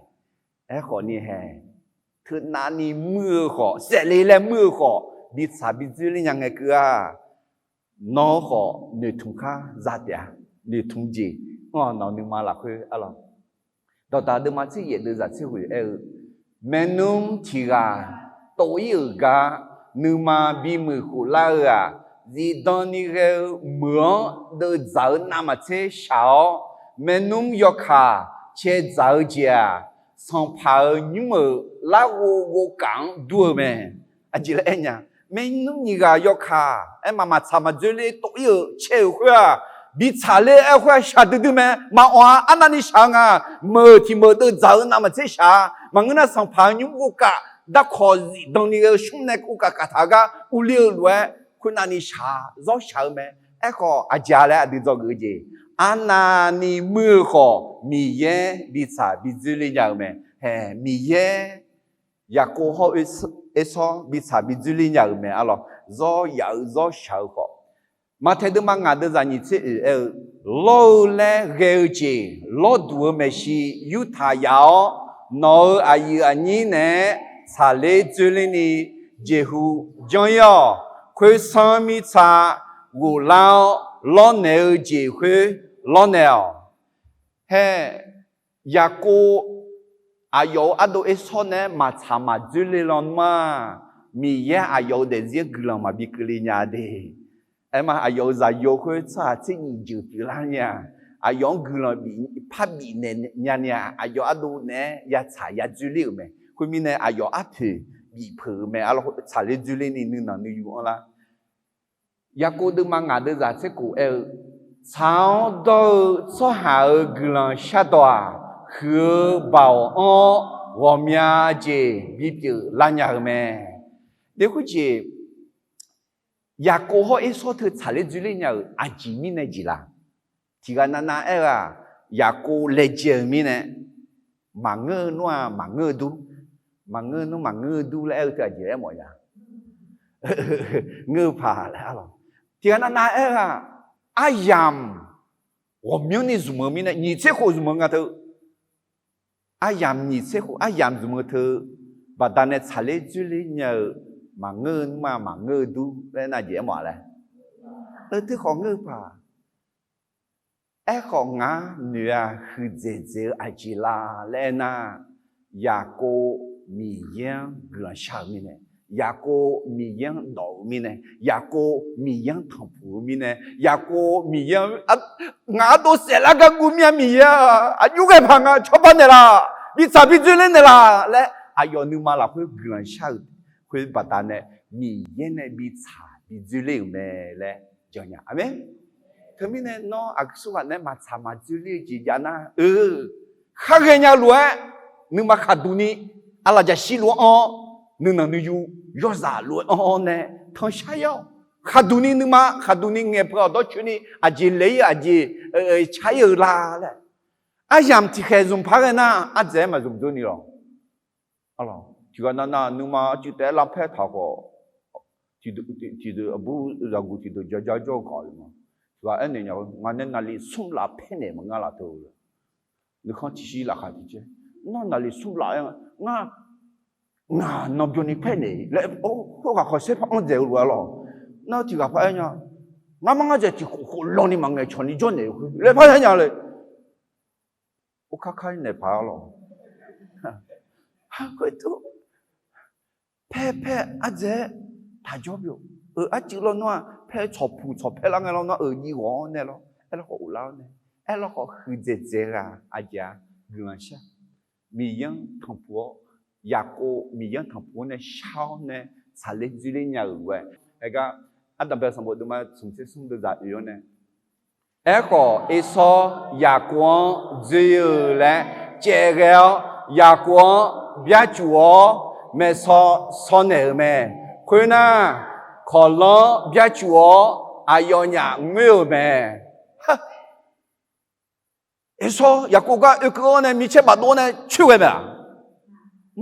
Aerkhawf ni hae, teunavni muir-eu khawf, saef le laer muir-eu khawf, bitsaq bidzoerler nya ngae keuv-aq, nawr khawf noeqtmq khar za taef-a. Noeqtmq jeq anr-awq, nawq nuima lafkhoer arlawq. Dawqdaq deuvma tser yaef deuvzaq tser ghoeq aer-eu, maernmr tiq ghaq tov-ir-euq gar nuima bimuiq khoflar-eu-aq, zifdan ni ghae-eu meuq-anr deuvdzaq-eu navmaqtser shaq-awr, maernmr yawkaq caevdzaq-eu jeq-aq, sanqpaq-euq nymr-euq larghov ghovkaf-anr dur-eu mae. Aqjeq laer aer nya, maernmr nyiq ghaq yawkaq aer ma maqtsaq maqdzoerler tov-ir-euq caer-euq khoer-aq, bitsaq ler-aer khoer-aq shaqdui dui mae. Maqawq-a, arnavni shaq-eu nga. Meuq tiq meuq deuvdzaq-eu navmaqtser shaq-a. Maqngeur nar sanqpaq-euq nymr ghovkaf darkawq zifdan ni ghae-eu shmr nae ghovkaf kaf taq-eu gar urler-eu lof-aer khoernavni shaq, zawr shaq-eu mae. Aerkhawf aqjeq laer aqdui dzawgeuf-eu jeq, arnavni muir-eu khawf Miqyaer bitsaq bidzoerler nya-eu mae. Hae, Miqyaer Yaqkov hawr-eu Ersawr bitsaq bidzoerler nya-euq mae arlawq. Zawr yaf-eu zawr shaq-eu khawf, Maqtaeq deuvma ngaq deuvzaq nyiq tser oeq aer-eu, lawr-eu laer ghae-eu jeq lawrduq-eu maeqshi yurtaq yaf-awr, nawq-euq aqyuif aqnyir naeq-aer tsaqler dzoerler ni jeqhu janr-ir-awq. Khoersanr mirtsa ghoflar-awr lawrnaeq-eu jeq khoer lawrnaeq-awq. Hae, Yaqkov aqyawf-euq ardov Ersawr naeq-aer maqtsaq maqdzoerler lawnmr-aq, Miqyaer aqyawf-euq daefzir-anr guiqlanq maqbi keuvle nya de. Aerma aqyawf-euq zaqyo khoer tsawrhaq tser nyiq jeuq pyeuflar nya-a. Aqyawf-anr guiqlanq bif, parbif naeq nya ni-aq, aqyawf ardov naeq-aer yatsaq yadzoerler-euq mae. Khoermirnae aqyawf arpoeq bifpeuq-euq mae. Arlawr tsaqler dzoerler ni nuinanq nuiyu anrlar. Yaqkov deuvma ngaq deuvzaq tser kof aer-eu, tsaq-awr dawr-eu tsawrhaq-euq guiqlanq shardawq-aq, huiq-eu baoq anr-awr ghawqmya jeq bipyeuf lar nya-eu mae. Dev khoerjeq Yaqkov hawr Ersawr teu tsaqler dzoerler nya-euq aqjeq mirnae jeq la? Tiqghaq navnav aer-eu-aq, Yaqkov laejae-eu mirnae, maqngeur-eu nmr-aq maqngeur-eu dur, maqngeur-eu nmr maqngeur-eu dur laer aer-eu teu aqjeq aer mawf nya. Ngeur-eu paq laer arlawq. Tiqghaq navnav aer-eu-aq, aryamq ghawqmyanrni zmq-eu mirnae, nyiq tser khof zmq-eu nga teu. Aryamq nyiq tser khof, aryamq zmq-eu teu, baqdanae tsaqler dzoerler nya-eu, maqngeur-eu nmr-aq maqngeur-eu dur laer nar jeq aer mawf-a laer. Teukhawf ngeur-eu paq. Aerkhawf ngar noeq-a huiqdzaeq dzaeq-eu aqjeq la laer aernar, Yaqkov Miqyaer-anr guiqlanq shar-euq mirnae, Yaqkov Miqyaer-anr dawq-euq mirnae, Yaqkov Miqyaer-anr tanqpuq-eu mirnae, Yaqkov Miqyaer-anr, ngaq ardov saeflar gar guv mir-a Miqyaer-aq, aqjox ghae paq nga cawba naeqlaf, bitsaq bidzoerler naeqlaf laer aqyawf nuima lafkhoer guiqlanq shar-euq khoer baqdanae Miqyaer nae bitsaq bidzoerler-euq mae laer jannya. Aqmeq. Teumirnae nawr aqsurghaq nae maqtsaq maqdzoerler-eu jeq jav nar-eu, khar ghaenya lof-aer nuima khaqduq ni aqlaf jaqshir lof-aer anr-awr, nuinanq nuiyu yawzaq lof-aer anr-awr nae tanqshar-ir-awq. Khaqduq ni nuima khaqduq ni ngaeqpeuq-awq dawrcoeni aqjeq laeq-ir-eu aqjeq car-ir-eu la laer. Aryamq tiqkhaeq zmq paq ghae nar ardzaeq-aer maqzmq dzeur ni lawq. Tiqghaq navnav nuima arcuiv taef-aer lavpaer taq khawf, tiqdeuq aqbur zaqguq tiqdeuq jajar jawr-eu gaq-eu ma. Tiqghaq aernaeq nya-eu, ngaq nae naqli smr laf paer naeq maqngeur laf teu-eu. Nuikhanr tiqshir laqkhaq tiqcaer, nar naqli smr laf-aer ngar, ngaq nanbyan ni paer naeq laer, khoerghaq khawf saer par anr dzaeq-eu lof-a lawq. Nar tiqghaq par aer nya, ngar mar ngar dzaeq tiqkhof khof law ni maqngaeq cawq ni jawr naeq-eu khoer laer par aer nya le. Or kar kar-ir naeq paq-a lawq. Khoertov, paer paer ardzaeq-aer taq jawr byov. Euq arcuiv lawnmr-aq paer tsawqpuq tsawqpaer lar ngae lawnmr-aq euq jiv ghawq-anr nae lawr, aerlawkhawf uvlar-awr nae, aerlawkhawf huiqdzaeq dzaeq ghaq aqjeq-a guiqlanq shar. Miqyaer-anr tanqpuq-awr, Yaqkov Miqyaer-anr tanqpuq-awr nae shar-awr nae tsaqler dzoerler nya-euq lof-aer, aergar, ardanqbae sanqbof deuvma smq tser smr deuvzaq oe-awr nae, aerkhawf Ersawr Yaqkov-anr dzoer-eu laer caevghae-awr, Yaqkov-anr byarcuf-awr maeqsaw saw naeq-euq mae. Khoernar, kawqlanr byarcuf-awr aqyawfnyaf ngoer-euq mae. Ersawr Yaqkov gar oekeuv-awr nae micaer bafdov-awr nae coer ghae mae-aq?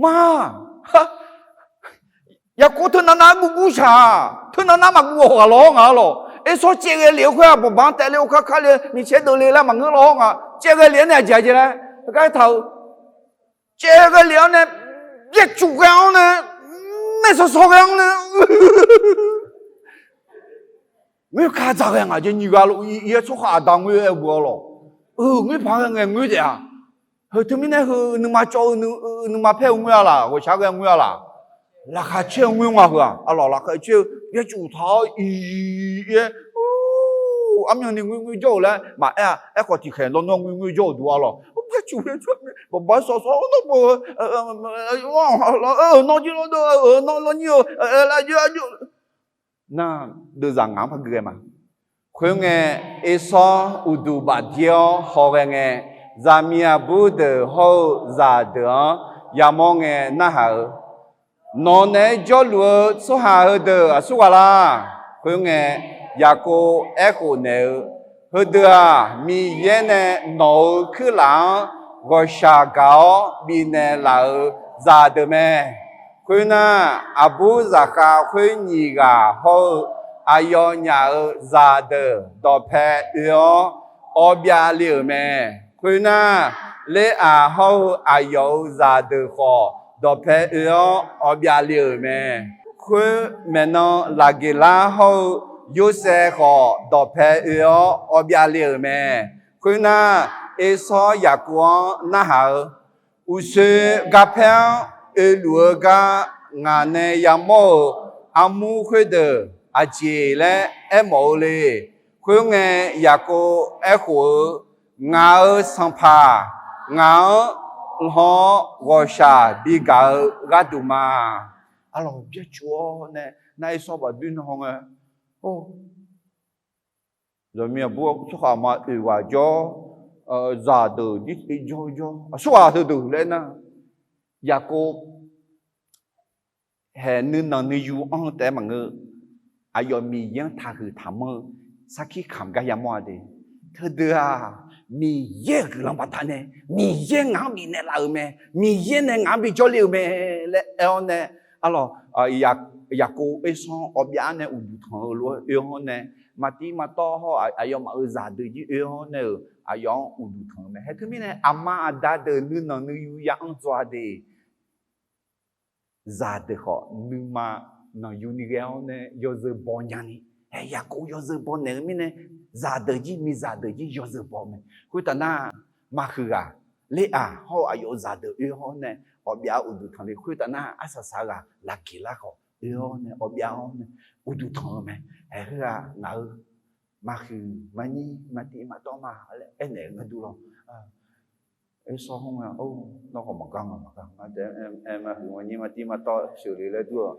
Ma, Yaqkov teunav nav-aer guv guv shaq-aq, teunav nar maqguv-awq ghaq lawr nga lawq. Ersawr caevghae lef-eu khoer-aq, banqbanq taef le-eu kar kar le, micaer deuv le laer maqngeur lawr nga. Caevghae lef-awr nae aqjeq aqjeq laer gar aertaq-eu, caevghae lef-awr nae, byarcuf ghae-awr nae, maeqsaw saw ghae-awr nae, ngoer ka dzaq ghae ngaq jeq nyiq ghaq lof-aer tsawrhaq aqda ngoer-aer bu-a lawq. Euq, ngoer paq ghae ngae ngoer taef-a. Heu teumirnae heu nuima cawv-eu, nuima paer-eu ngoer-a laq, ghawqshaq ghae ngoer-a laq? Laqkhaq caer-eu ngoer nga heu-aq, arlawq laqkhaq caer-eu byarcuf taq-awr iq-aer, armyan ni ngoer ngoer jawr-euq laer maqaer-a. Aerkhawf tiqkhaeq lawnmr-anr ngoer ngoer jawr-euq duq-a lawq. Byarcuf banqbanq sawq sawq-awr nawr beu, nawr jir lawr deuv-eu, nawr lawnyir-eu, lavjoe lavjoe nar, deuvzaq ngaq-anr par gui ghae ma. Khoerngae, Ersawr uqduq bafdir-awr hawghae ngae, zaqmiq aqbur deuq hawr-eu zaqdeuq-anr yamawr ngae narhaq-eu, Nawq naeq-aer jawrluf-eu tsawrhaq heudeuq aqsur ghaq lar? Khoerngae, Yaqkov aerkhof naeq-eu, Heudeuq-aq, Miqyaer nae nawq-euq kuirlaf-anr ghawqshaq gaq-awr bifnaeq laf-euq zaqdeuq mae. Khoernar, aqbur zaqkhav khoer nyiq ghaq hawr-eu aqyawfnyaf-euq zaqdeuq dawqpae oe-awr awbyav le-euq mae. Khoernar, Leraq hawr-eu aqyawf-euq zaqdeuq khawf dawqpae oe-awr awbyav le-euq mae. Khoer maeqnan Laqgeqlar hawr-eu Yorsaev khawf dawqpae oe-awr awbyav le-euq mae. Khoernar, Ersawr Yaqkov-anr narhaq-eu, Uqshoe garpaer-anr oeluf-eu gar ngaq nae yamawr-euq armur khoerdeuq aqjeq laer aermawf-eu le. Khoerngae, Yaqkov aerkhof-eu, Ngaq-euq sanqpaq ngaq-anr lan-awr ghawqshaq bigaq-eu gharduq ma. Arlawq, byarcuf-awr nae nar Ersawr bafdir nan hawngae, zaqmiq aqbur tsawrhaq ma oeq ghaq jawr, zaqdeuq jir jawr jawr aqsur ghaq heudeuq laer nar, Yaqkov haeq nuinanq nuiyu anr-eu taef-aer maqngeur. aqyawf Miqyaer-anr taqhuiq taqmanr-eu sarkir kamq gar yamawr-a de. Teudeuq-aq, Miqyaer-euq guiqlanq baqdanae Miqyaer ngaq-anr bifnaeq laf-euq mae. Miqyaer nae ngaq-anr bijawr le-euq mae laer aer-awr nae, arlawq, Yaqkov Ersanr-anr awbyav-anr nae uqduq tanq-eu lof-aer oe-awr nae, maqtiv maqtawv hawr aqyawfmaf-euq zaqdeuq jir oe-awr nae-euq aqyawf-anr uqduq tanq-eu mae. Haer teumirnae aqma aqda deuq nuinanq nuiyu ya-anr dzaw-a de. Zaqdeuq khawf nuima nanqyu ni ghae-awr nae yawzeu baw nyani, hae Yaqkov yawzeu baw naeq-eu mirnae, zaqdeuq jir miqzaq deuq jir yawzeu baw mae. Khoertav nar, maqhuiq ghaq ler-aq hawr-eu aqyawf-euq zaqdeuq oe-awr nae awbyav-anr uqduq tanq le. Khoertav nar, arsaq saq-eu ghaq laqgeq lar khawf oe-awr nae awbyav-awr nae uqduq tanq-eu mae. Hae khoerghaq ngaq-eu maqhuiq maqnyir maqtiv maqtawv ma laer aernaeq-eu ngar dur lawr. Ersanr-anr nga, or, nawr khawf maqgar nga maqgar nga, aer maqhuiq maqnyir maqtiv maqtawv sheuqle laer dur-awq.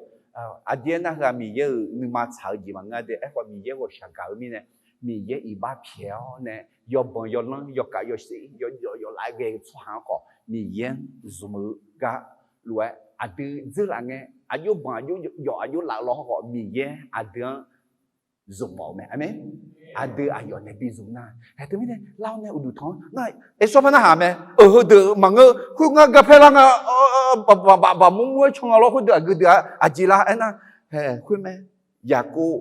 Aqdui aernar heu-aq Miqyaer-euq nuima tsaq-eu jeq maqngeur-a de. Aerkhawf Miqyaer ghawqshaq gaq-eu mirnae, Miqyaer iqbax pyaeq-awr nae yawbanq yawlanr yawkav yawsher yawjawf yawlav ghae-eu tsawrhaq-anr khawf Miqyaer-anr zmq-eu gar lof-aer aqdui dzeurlaf ngae, aqjox banq aqjox yawf aqjox laf-eu law hawr khawf Miqyaer aqdui-anr zmq mawf-eu mae. Aqmeq. Aqdui aqyawf nae bi zmq nar, hae teumirnae lar-awr nae uqduq tanq-anr nar, Ersanr par narhaq mae. Euq heudeuq maqngeur, khoerngar garpaer lar nga, baq baq mur mur-aer caw nga lawr. Khoerdeuq aqgeu deuq-aq aqjeq la aernar, hae khoer mae. Yaqkov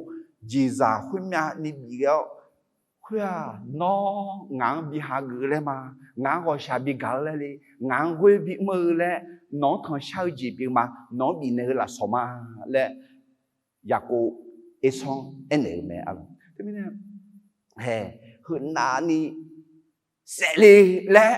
jeqzaq khoermyav ni bif ghae-awr, khoer-aq, nawr ngaq-anr bi hageuf-eu laer ma, ngaq-anr ghawqshaq bi gaq-eu laer le, ngaq-anr ghoer bi mr-eu laer, nawq-anr tanqshar-eu jeq pyeuf ma, nawq-anr bifnaeq-eu lafsawq ma laer Yaqkov Ersanr aernaeq-eu mae. Arlawq teumirnae, hae, heunav ni saefle laer,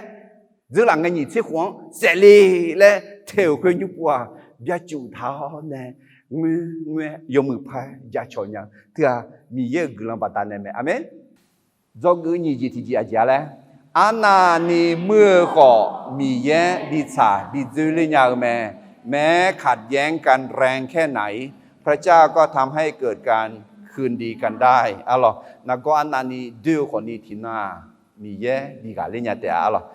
dzeurlaf ngae nyiq tser khof-anr saefle laer tae-euq khoer nymr pov-aq, byacuf taq-awr nae ngoerngoer-aer yawmuiq par jacawq nya-eu teu-aq, Miqyaer-euq guiqlanq baqdanae mae. Aqmeq. Dzawgeuf-eu nyiq jeq tiqjeq aqjeq-a laer, arnavni muir-eu khawf Miqyaer bi tsaq bi dzoer ler nya-eu mae. แม้ขัดแย้งกันแรงแค่ไหน พระเจ้าก็ทำให้เกิดการคืนดีกันได้ Arlawq, nargawr arnavni doer-eu khawfni tiqnan-aq, Miqyaer bi ghaqler nya taef-a. Arlawq,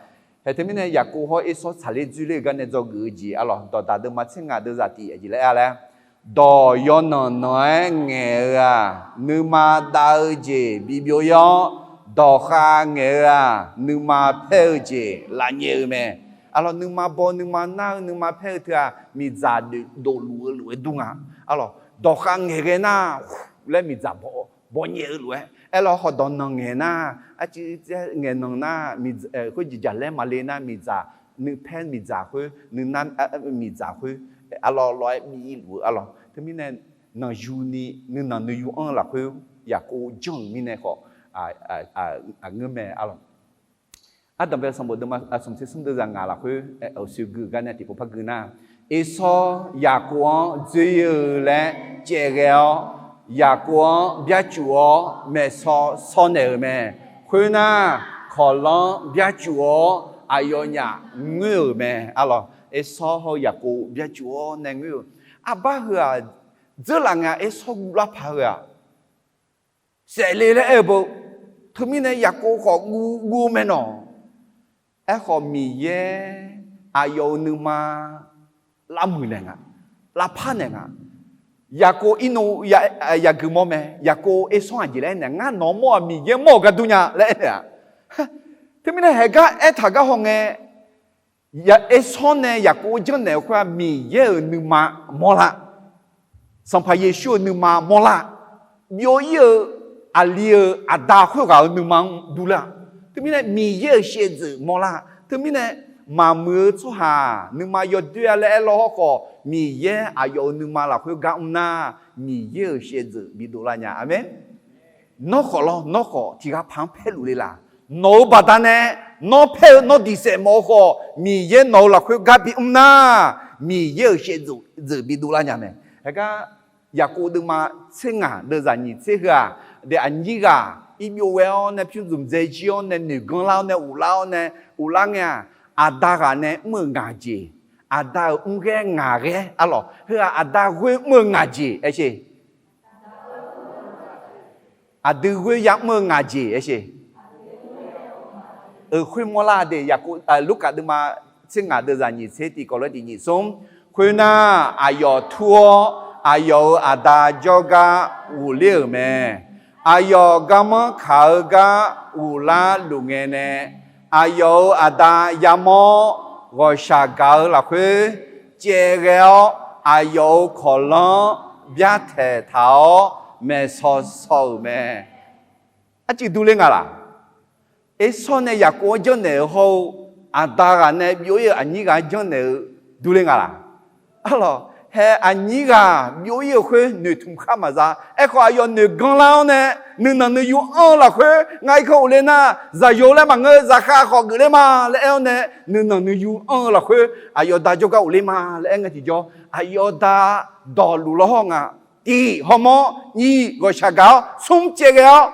hae teumirnae Yaqkov hawr Ersanr tsaqler dzoerler-eu gar nae dzawgeuf-eu jeq, arlawq, dawqdaq deuvma tser ngaq deuvzaq tiq aqjeq laer-a laer, dawq yawnanq nanq-aer ngaeq-eu-aq, nuima dav-eu jeq bibyov-ir-awr, dawqkhav ngaeq-eu-aq, nuima paer-eu jeq lafnyaef-eu mae. Arlawq, nuima baw nuima nar-eu nuima paer-eu teu-aq, miqdzaq dovluf-eu lof-aer dur nga. Arlawq, dawqkhav ngaeqghae nar laer miqdzaq baw nyaef-eu lof-aer, aerlawr khawf dawqnanq ngaeq nar, arcuiv ngaeqnanq nar, khoer jeqjaq laer maqle nar miqdzaq, nuipaer miqdzaq khoer, nuinar miqdzaq khoer, arlawr lawr-aer bi-ir luf-eu arlawr. Teumirnae nanqyuni nuinanq nuiyu anr-eu lafkhoer Yaqkov janr-euq mirnae khawf, aqngeur mae arlawq. Ardanqbae sanqbof deuvma smq tser smr deuvzaq ngaq lafkhoer, aqsoeq gui-eu gar nae tiqpov par gui nar, Ersawr Yaqkov-anr dzoer-eu laer caevghae-awr, Yaqkov-anr byarcuf-awr maeqsaw saw naeq-euq mae. Khoernar, kawqlanr byarcuf-awr aqyawfnyaf ngoer-euq mae. Arlawq, Ersawr hawr-eu Yaqkov byarcuf-awr nae ngoer-euq. Arbar heu-aq, dzeurlaf ngae-a Ersawr guvlar paq-eu-aq, saefle laer aer-eu beu. Teumirnae Yaqkov khawf guv guv-eu mae nawq. Aerkhawf Miqyaer aqyawf-euq nuima lavmuiq naeq nga, lavpar naeq nga. Yaqkov irnov yagui mawr mae. Yaqkov Ersawr aqjeq laer aernaeq, ngar nawq-anr mawr-aq Miqyaer mawr-euq gar dur nya laer aernaeq-a. Teumirnae haeq gar aertaq gar hawngae, Ersawr nae Yaqkov-anr janrnaeq-eu khoer-aq, Miqyaer-euq nuima mawrlar, Sanqpaq Yeqsur-euq nuima mawrlar, byov-ir-eu aqli-euq aqda khoerghaq-euq nuima-anr durlar. Teumirnae Miqyaer-euq shaevdzeuf mawrlar. Teumirnae maqmuiq-eu tsawrhaq nuima yawdoer-a laer aerlawr hawrkhawf, Miqyaer aqyawf-euq nuima lafkhoer gar mr nar, Miqyaer-euq shaevdzeuf bidov lar nya. Aqmeq. Nawr khawf lawr, nawr khawf tiqghaq paq-anr paerluf le laq? Nawq-euq baqdanae nawr paer-eu nawr diq saef mawf-eu khawf, Miqyaer nawq-euq lafkhoer gar bimr nar, Miqyaer-euq shaevdzeuf bidov lar nya mae. Haegar Yaqkov deuvma tser ngaq deuvzaq nyiq tser heu-aq, daef aqnyir ghaq irbyov ghae-awr nae pyur zmqdzae jir-awr nae noeqganr lar-awr nae uqlar-awr nae uqlar ngae-aq, aqda ghaq nae mr-euq ngaq jeq, aqda-euq mrghaer ngaq ghaer arlawq, heu-aq aqda ghoer mr-eu ngaq jeq aer sher. Aqdui ghoer ya mr-eu ngaq jeq aer sher. Euq khoer mawrlar de. Yaqkov, Lurkaf deuvma tser ngaq deuvzaq nyiq tser tiq kawv lof-aer tiq nyiq smr. Khoernar, aqyawf tur-awr aqyawf-euq aqda jawrgar ghofler-euq mae. Aqyawf garmanr kaq-eu gar ghoflar luf ngae nae, aqyawf-euq aqda yamawr-awr, ghawqshaq gaq-eu lafkhoer caev ghae-awr, aqyawf-euq kawqlanr byartaeq taq-awr maeqsaw saw-euq mae. Arcuiv durler nga laq? Ersawr nae Yaqkov-anr janrnaeq-euq hawr-eu, aqda ghaq nae byov-ir-euq aqnyir ghaq-anr janrnaeq-eu durler nga laq? Arlawq, hae aqnyir ghaq byov-ir-euq khoer noeqtmq khar maqza. Aerkhawf, aqyawf noeq ganrlar-awr nae, nuinanq nuiyu anr-eu lafkhoer, ngar irkanr ghofler nar, zaqyo laer maqngeur, zaqkhav khawf geufler ma laer aer-awr nae, nuinanq nuiyu anr-eu lafkhoer aqyawf da jawrgar ghofler ma laer aer ngae tiqjawr, aqyawf da dawqluf lawr hawr nga. Tiq, hawmawr. Nyiq, ghawqshaq gaq-awr. Smr, caev ghae-awr.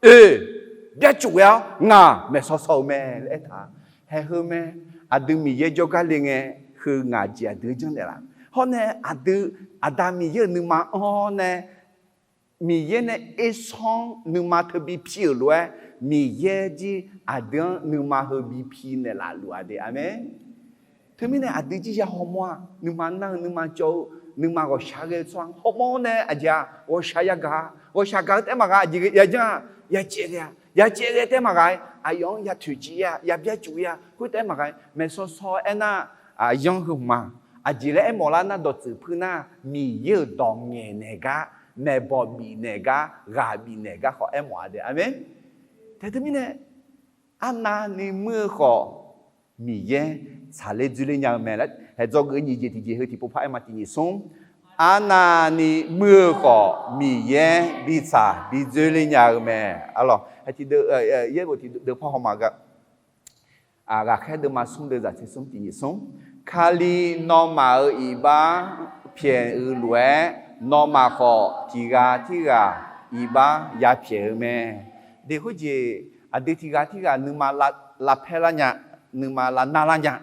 Oe, byarcuf ghae-awr ngaq maeqsaw saw-eu mae laer aertaq. Haeq heu mae. Aqdui Miqyaer jawrgar le ngae, heu ngaq jeq aqdui-anr janrnaeq laf? Hawr nae aqdui Aqda Miqyaer-euq nuima anr-awr nae, Miqyaer nae ersawr-anr nuima teubi pi-euq lof-aer, Miqyaer jir aqdui-anr nuima heubi pi naeqlaf luf-a de. Aqmeq. Teumirnae aqdui jir ya hawmawr-a, nuima nar-eu, nuima cawv-eu, nuima ghawqshaq ghae-eu tsawrhaq-anr hawmawr-awr nae aqjeq-aq ghawqshaq yagaq-a, ghawqshaq gaq-eu taef-aer maqghae, aqjeq yajanr-a, yacaev ghae-a, yacaev ghae taef-aer maqghae, aqyawf-anr ya toeqciv-a, ya byarcuf-ir-a, khoertaef-aer maqghae, maeqsaw saw-aer nar, aqyanr heu hmq ma. Aqjeq laer aermawf lar nar, dawqtsuif puir nar, Miqyaer-euq dawq ngaeqnaeq gar, maeqbawq bifnaeq gar, ghaq bifnaeq gar khawf aermawf-a de. Aqmeq. Tae teumirnae, arnavni muir-eu khawf, Miqyaer tsaqler dzoerler nya-eu mae laer, haeq dzawgeuf nyiq jeq tiqjeq heu tiqpov par aer ma. Tiq nyiq smr, arnavni muir-eu khawf, Miqyaer bitsaq bidzoerler nya-eu mae. Arlawq, haeq tiqdeuv, yaerbof tiqdeuv par haw ma ga. Ghaqkhaer deuvma smr deuvzaq tser smr tiq nyiq smr. Kali nawmaf-euq iqbax pyaeq-eu lof-aer, nawmaf khawf tiq ghaq tirghaq iqbax yapyaeq-eu mae. Deq khoerjeq, aqdui tiq ghaq tirghaq nuima lavpaer lar nya, nuima lavnar lar nya,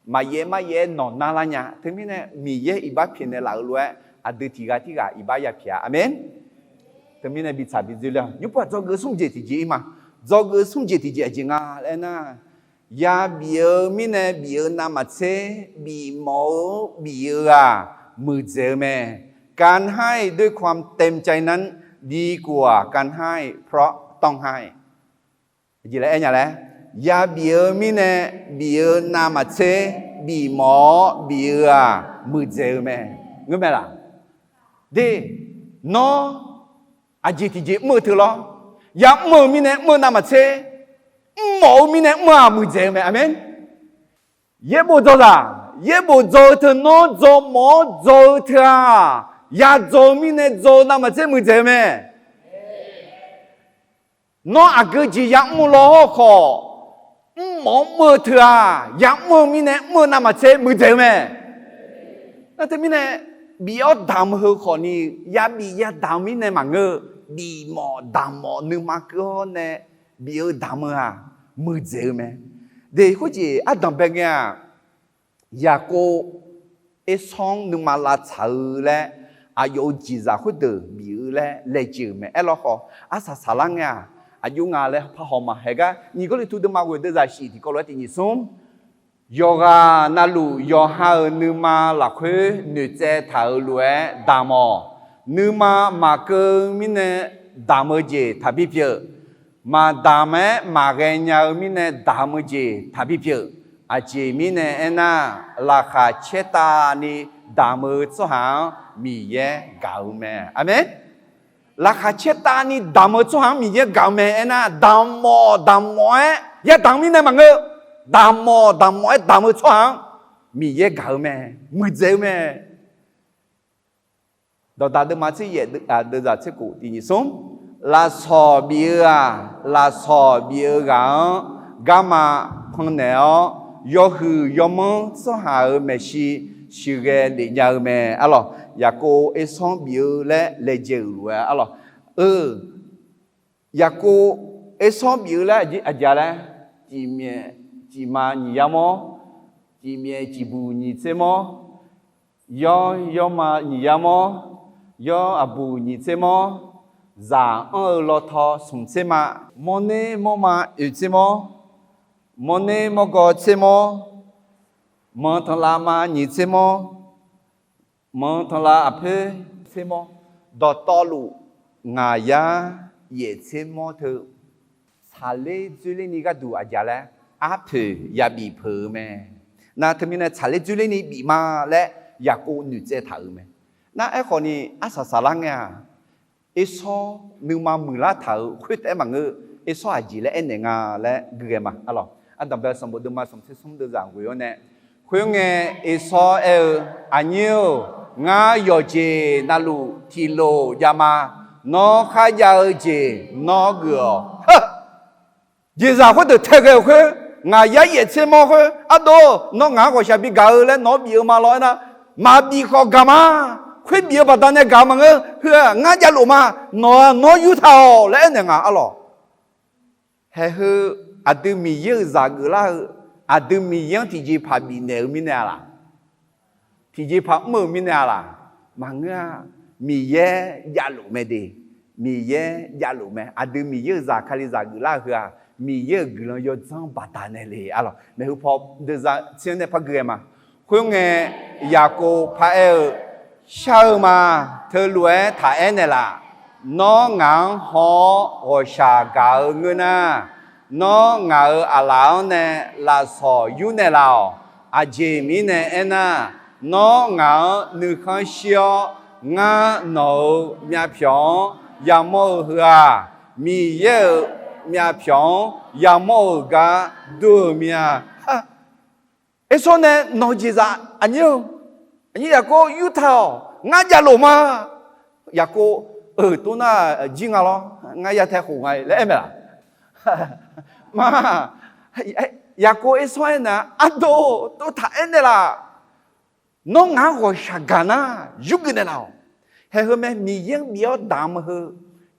maqyaef maryaef-aer nawq nar lar nya. Teumirnae Miqyaer iqbax pyaeqnaeq laf-euq lof-aer, aqdui tiq ghaq tirghaq iqbax yapyaeq-a. Aqmeq. Teumirnae bitsaq bidzoerler-awq. Nymrpov-aq dzawgeuf smr jeq tiqjeq-ir ma. Dzawgeuf smr jeq tiqjeq aqjeq nga laer nar, yabif-eu mirnae bif-eu navmaqtser, bifmawf-eu bif-eu-aq, muiqdzaeq-eu mae. การให้ด้วยความเต็มใจนั้น ดีกว่าการให้เพราะต้องให้ Aqjeq laer aer nya laer, yabif-eu mirnae bif-eu navmaqtser, bifmawf-awr bif-eu-aq, muiqdzaeq-eu mae. Ngeur mae laq? De, nawr aqjeq tiqjeq mr-eu teu lawr. Yamr-eu mirnae mr-eu navmaqtser, mrmawf-eu mirnae mr-aq muiqdzaeq-eu mae. Aqmeq. Yaerbof dzawzaq, yaerbof dzaw-eu teu nawr dzaw mawf-awr dzaw-eu teu-aq, yadzaw-eu mirnae dzaw-eu navmaqtser muiqdzaeq-eu mae. Nawr aqgeu jeq yamr-eu lawr hawr khawf, mrmawf-awr mr-eu teu-aq, yamr-eu mirnae mr-eu navmaqtser muiqdzaeq-eu mae. Nar teumirnae, bif-awr damq-eu heu khawfni, yabif yadamq-eu mirnae maqngeur-eu, bifmawf damq-awr nuima keuv-awr nae bif-eu damq-eu-aq, muiqdzaeq-eu mae. De khoerjeq ardanqbae ngae-aq, Yaqkov ersawr-anr nuima lavtsaq-eu laer, aqyawf-euq jeqzaq khoerdeuq bif-eu laer laejae-euq mae. Aerlawkhawf, arsaq saqlar ngae-aq, aqjox nga laer par haw ma. Haeqgar nyiq Gawrliqtu deuvma ghoeq deuvzaq shif tiqkawv lof-aer tiq nyiq smr, yawqghaq navluf yawqha-euq nuima lafkhoer noeqtsaev taq-euq lof-aer damq-awq. Nuima maqkeuv mirnae damq-eu jeq taqbi pyeuf. Maqdamq-aer maqghae nya-eu mirnae damq-eu jeq taqbi pyeuf. Aqjeq mirnae aernar, laqkhaq caertavni damq-eu tsawrhaq-anr Miqyaer gaq-eu mae. Aqmeq. Laqkhaq caertavni damq-eu tsawrhaq-anr Miqyaer gaq-eu mae. Aernar, damq mawf damq mawf-aer yadamq-eu mirnae maqngeur. Damq mawf damq mawf-aer damq-eu tsawrhaq-anr Miqyaer gaq-eu mae. Muiqdzaeq-eu mae. Dawqdaq deuvma tser yaef deuvzaq tser kof tiq nyiq smr, lafsawq bif-eu-aq, lafsawq bif-eu ghaq-anr garma pannaeq-awr, yawhuiq yawmanr tsawrhaq-euq maeqshi sheuqghae lef nya-eu mae. Arlawq, Yaqkov ersawr bif-eu laer laejae-euq lof-aer arlawq, eu, Yaqkov ersawr bif-eu laer aqjeq laer, ciqmyaef ciqma nyiq yar mawr, ciqmyaef ciqbuq nyiq tser mawr, yawr yawrma nyiq yar mawr, yawr aqbuq nyiq tser mawr, zaq anr-eu lawtaw smq tser ma, mawrner mawrma oeq tser mawr, mawrner mawrgaw tser mawr, manqtanqlavma nyiq tser mawr, Manq tanqlav aqpoer tsermawr, dawqtawvluf ngaq yar yaef tsermawr teu, tsaqler dzoerlerni gharduq aqjeq laer arpoeq yabif peuq-eu mae. Nar teumirnae tsaqler dzoerlerni bif ma laer Yaqkov noeqtsaev taq-euq mae. Nar aerkhawfni arsaq saqlar ngae-aq, Ersawr nuima muiqlar taq-euq khoertaef-aer maqngeur. Ersawr aqjeq laer aernaeq nga laer gui ghae ma. Arlawq, ardanqbae sanqbof deuvma sanqtser smr deuvzaq ghoe-awr nae, khoerngae Ersawr aer-eu, Aqnyir-or, ngar yawqjeq navluf tiqlof javma. Nawr kharjav-eu jeq nawr geuf-awq. Jeqzaq khoerdeuq tae ghae-euq khoer, ngaq yar yaef tsermawr khoer, Ardov, nawr ngaq-anr ghawqshaq bigaq-eu laer nawq-anr bif-eu ma law aernar, maqbif khawf gaq ma. Khoer bif-eu baqdanae gaq maqngeur. Heu-aq ngar javlof ma. Nawq-aq nawr yurtaq-awq laer aernaeq nga arlawq. Haeq heu aqdui Miqyaer-euq zaq geuflar-eu, aqdui Miqyaer-anr tiqjeqpaq bifnaeq-eu mirnae-a laq? Tiqjeqpaq mr-euq mirnae-a laq? Maqngeur-a. Miqyaer javlof mae de. Miqyaer javlof mae. Aqdui Miqyaer-euq zaq Kalizaq geuflar-eu heu-aq, Miqyaer-euq guiqlanq yawdzanr baqdanae le arlawq. Maeqhu paw deuvzaq tser-anr nae par gui ghae ma. Khoerngae Yaqkov paraer-eu, Shar-eu ma. Teulof-aer taq aer naeqlaf. Nawr ngaq-anr haw-awr ghawqshaq gaq-eu ngeur nar, nawr ngaq-euq aqlaf-anr nae lafsawq yur naeqlaf-awq. Aqjeq mirnae aernar, nawr ngaq-anr nuikhanr shir-awr, ngar nawq-euq myavpyawq-anr yamawr-eu heu-aq, Miqyaer-euq myavpyawq-anr yamawr-euq gar dur-euq mir-a. Ersawr nae nawq-eu jeqzaq aqnyir-eu, aqnyir Yaqkov yurtaq-awq. Ngar javlof ma. Yaqkov, eu, tov nar jir nga lawr, ngar ya tae khof nga laer aer mae laq? Ma, Yaqkov Ersawr aernar, Ardov, tov taq aer naeqlaf. Nawr ngaq-anr ghawqshaq gaq nar, yurgeuf naeqlaf-awq. Haeq heu mae, Miqyaer-anr bif-awr damq heu,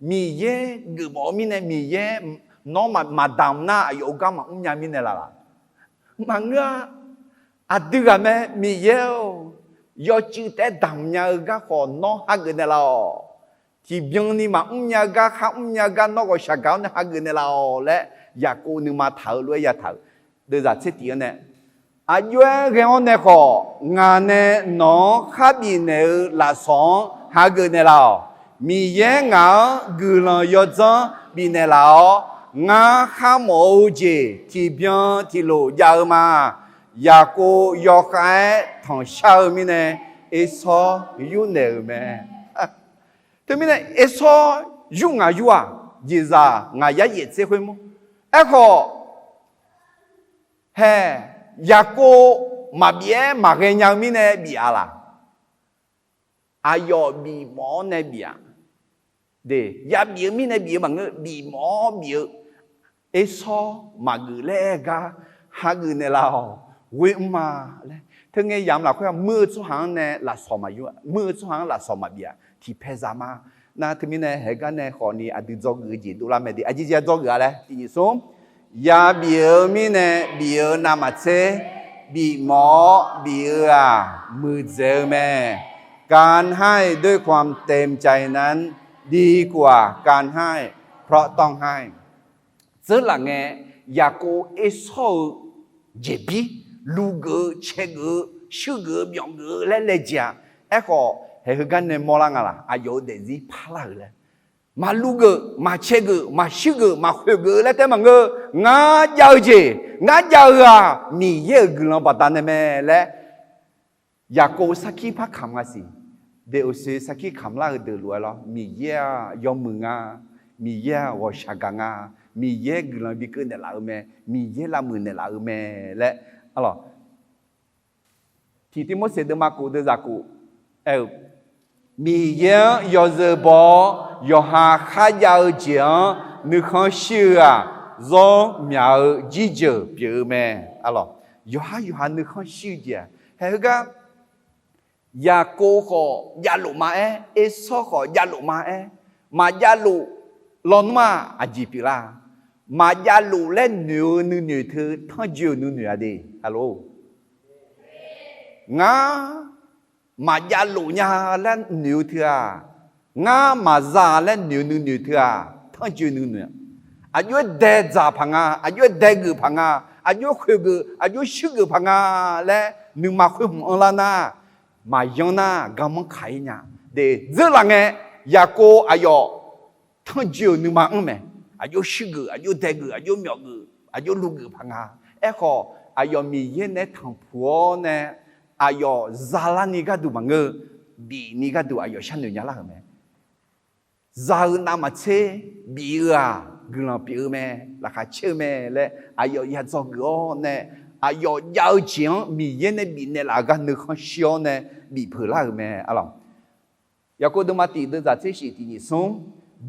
Miqyaer geufmawf-eu mirnae, Miqyaer nawr maqdamq nar aqyawf-euq gar maqmr nya mirnae laf laq? Maqngeur-a. Aqdui ghaq mae, Miqyaer-or, yawcuiv taef-aer damq nya-eu gar khawf nawr hageuf naeqlaf-awq. Tiqbyan ni maqmr nya gar khar mr nya gar nawr ghawqshaq gaq-awr nae hageuf naeqlaf-awq laer Yaqkov nuima taq-eu lof-aer yataq-euq. Deuvzaq tser tif-anr nae, Aqjox-aer ghae-awr nae khawf, ngaq nae nawq-anr khar bifnaeq-eu lafsawq-anr hageuf naeqlaf-awq. Miqyaer ngaq-anr guiqlanq yawdzanr bifnaeq laf-awr, ngar kharmawf-eu jeq tiqbyan tiqlof jav-eu ma. Yaqkov yawkhav-aer tanqshar-eu mirnae, Ersawr yurnaeq-euq mae. Teumirnae Ersawr yur ngaq yur-aq, jeqzaq ngaq yar yaef tser khoer mawr. Aerkhawf, haeq, Yaqkov maqbif-aer maqghae nya-eu mirnae bif-a laq? Aqyawf bifmawf-awr nae bif-aq, de, yabif-eu mirnae bif-eu maqngeur, bifmawf-awr bif-eu, Ersawr maqgeuf laer aer-eu gar hageuf naeqlaf-awq. Ghoe mr ma laer. Teungae yamq lafkhoer-aq, muir-eu tsawrhaq-anr nae lafsawq maqyur, muir-eu tsawrhaq-anr lafsawq maqbif-aq, tiqpaeq zaq ma. Nar teumirnae haeq gar nae khawfni aqdui dzawgeuf-eu jeq dovlar mae de. Aqjeq jeq-a dzawgeuf-a laer tiqnyif smr, yabif-eu mirnae bif-eu navmaqtser, bifmawf-awr bif-eu-aq, muiqdzaeq-eu mae. การให้ด้วยความเต็มใจนั้น ดีกว่าการให้เพราะต้องให้ Tseurlaf ngae, Yaqkov Ersawr-eu jeqbir, luv geuf-eu, cae geuf-eu, shuir geuf-eu, byawf geuf-eu laer laejae-a. Aerkhawf, haeq heugar nae mawrlar nga laq? Aqyawf-euq daefzir parlar-euq laer, maqluv geuf, maqcae geuf, maqshuir geuf, maqkhoeq geuf-eu laer taef maqngeur. Ngar jav-eu jeq, ngar jav-eu-aq, Miqyaer-euq guiqlanq baqdanae mae laer Yaqkov sarkir par kamq nga siq. Deqoqsoe sarkir kamqlar-eu deuq lof-aer lawr, Miqyaer-aq yawmuiq nga, Miqyaer-aq ghawqshaq gaq nga, Miqyaer guiqlanq bikeuv naeqlaf-eu mae, Miqyaer lavmuiq naeqlaf-eu mae laer, arlawq, tiq Tirmorseq deuvma kof deuvzaq kof aer-eu, Miqyaer-anr yawzeu baw-awr yawqha kharjav-eu jeq-anr nuikhanr shir-eu-aq, zawr myaq-eu jirjeuq pyeuf-eu mae. Arlawq, yawqhar yawqha nuikhanr shir-eu jeq-aq, haeq heugar Yaqkov khawf javlof ma-aer, Ersawr khawf javlof ma-aer, maqjavlof lawnmr-aq aqjeq pyeuflar? Maqjavlof laer noeq-eu nuinoeq teu tanrjoe-euq nuinoeq-a de. Arlawq, ngar maqjavlof nya laer noeq-eu teu-aq, ngar maqza laer noeq-eu nuinoeq teu-aq, tanrjoe nuinoeq. Aqjox-aer dae dzaq paq nga, aqjox-aer dae geuf paq nga, aqjox-aer khoeq geuf, aqjox-aer shuir geuf paq nga laer nuima khoer hmq anrlar nar, maqyanr nar garmanr kaq-ir nya. De, dzeurlaf ngae, Yaqkov aqyawf tanrjoe-euq nuima anr mae. Aqjox shuirgeuf, aqjox daegeuf, aqjox myawfgeuf, aqjox lugeuf paq nga. Aerkhawf, aqyawf Miqyaer nae tanqpuq-awr nae, aqyawf zalarni gharduq maqngeur, bifni gharduq aqyawf sharnoeq nya lar-euq mae. Za-eu navmaqtser bif-eu-aq, guiqlanq pyeuf-eu mae, laqkhaq caer-eu mae laer aqyawf ya dzawgeuf-awr nae, aqyawf jav-eu jeq-anr Miqyaer nae bifnaeq laf-eu gar nuikhanr shir-awr nae bifpeuq lar-euq mae, arlawq. Yaqkov deuvma tiq deuvzaq tser shif tiq nyiq smr,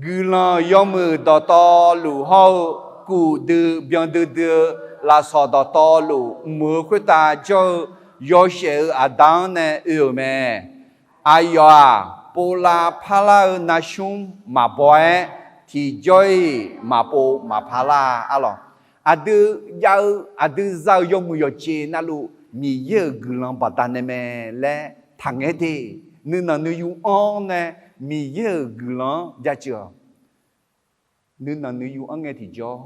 guiqlanq yawmuiq dawqtawvluf hawr-eu, kuf dui byan duidui-eu lafsawq dawqtawvluf mq-eu khoertav jawr-eu yawshaef-eu aqda-anr nae oe-euq mae. Aqyawf-aq, povlav parlar-eu narsmr maqbaw-aer, tiqjawr-iq maqpov maqpar lar, arlawq. Aqdui jav-eu, aqdui za-euq yawmuiq yawqjeq navluf Miqyaer-euq guiqlanq baqdanae mae laer taqngaer de. Nuinanq nuiyu anr-awr nae Miqyaer-euq guiqlanq-anr jaceuq-awq. Nuinanq nuiyu anr ngae tiqjawr,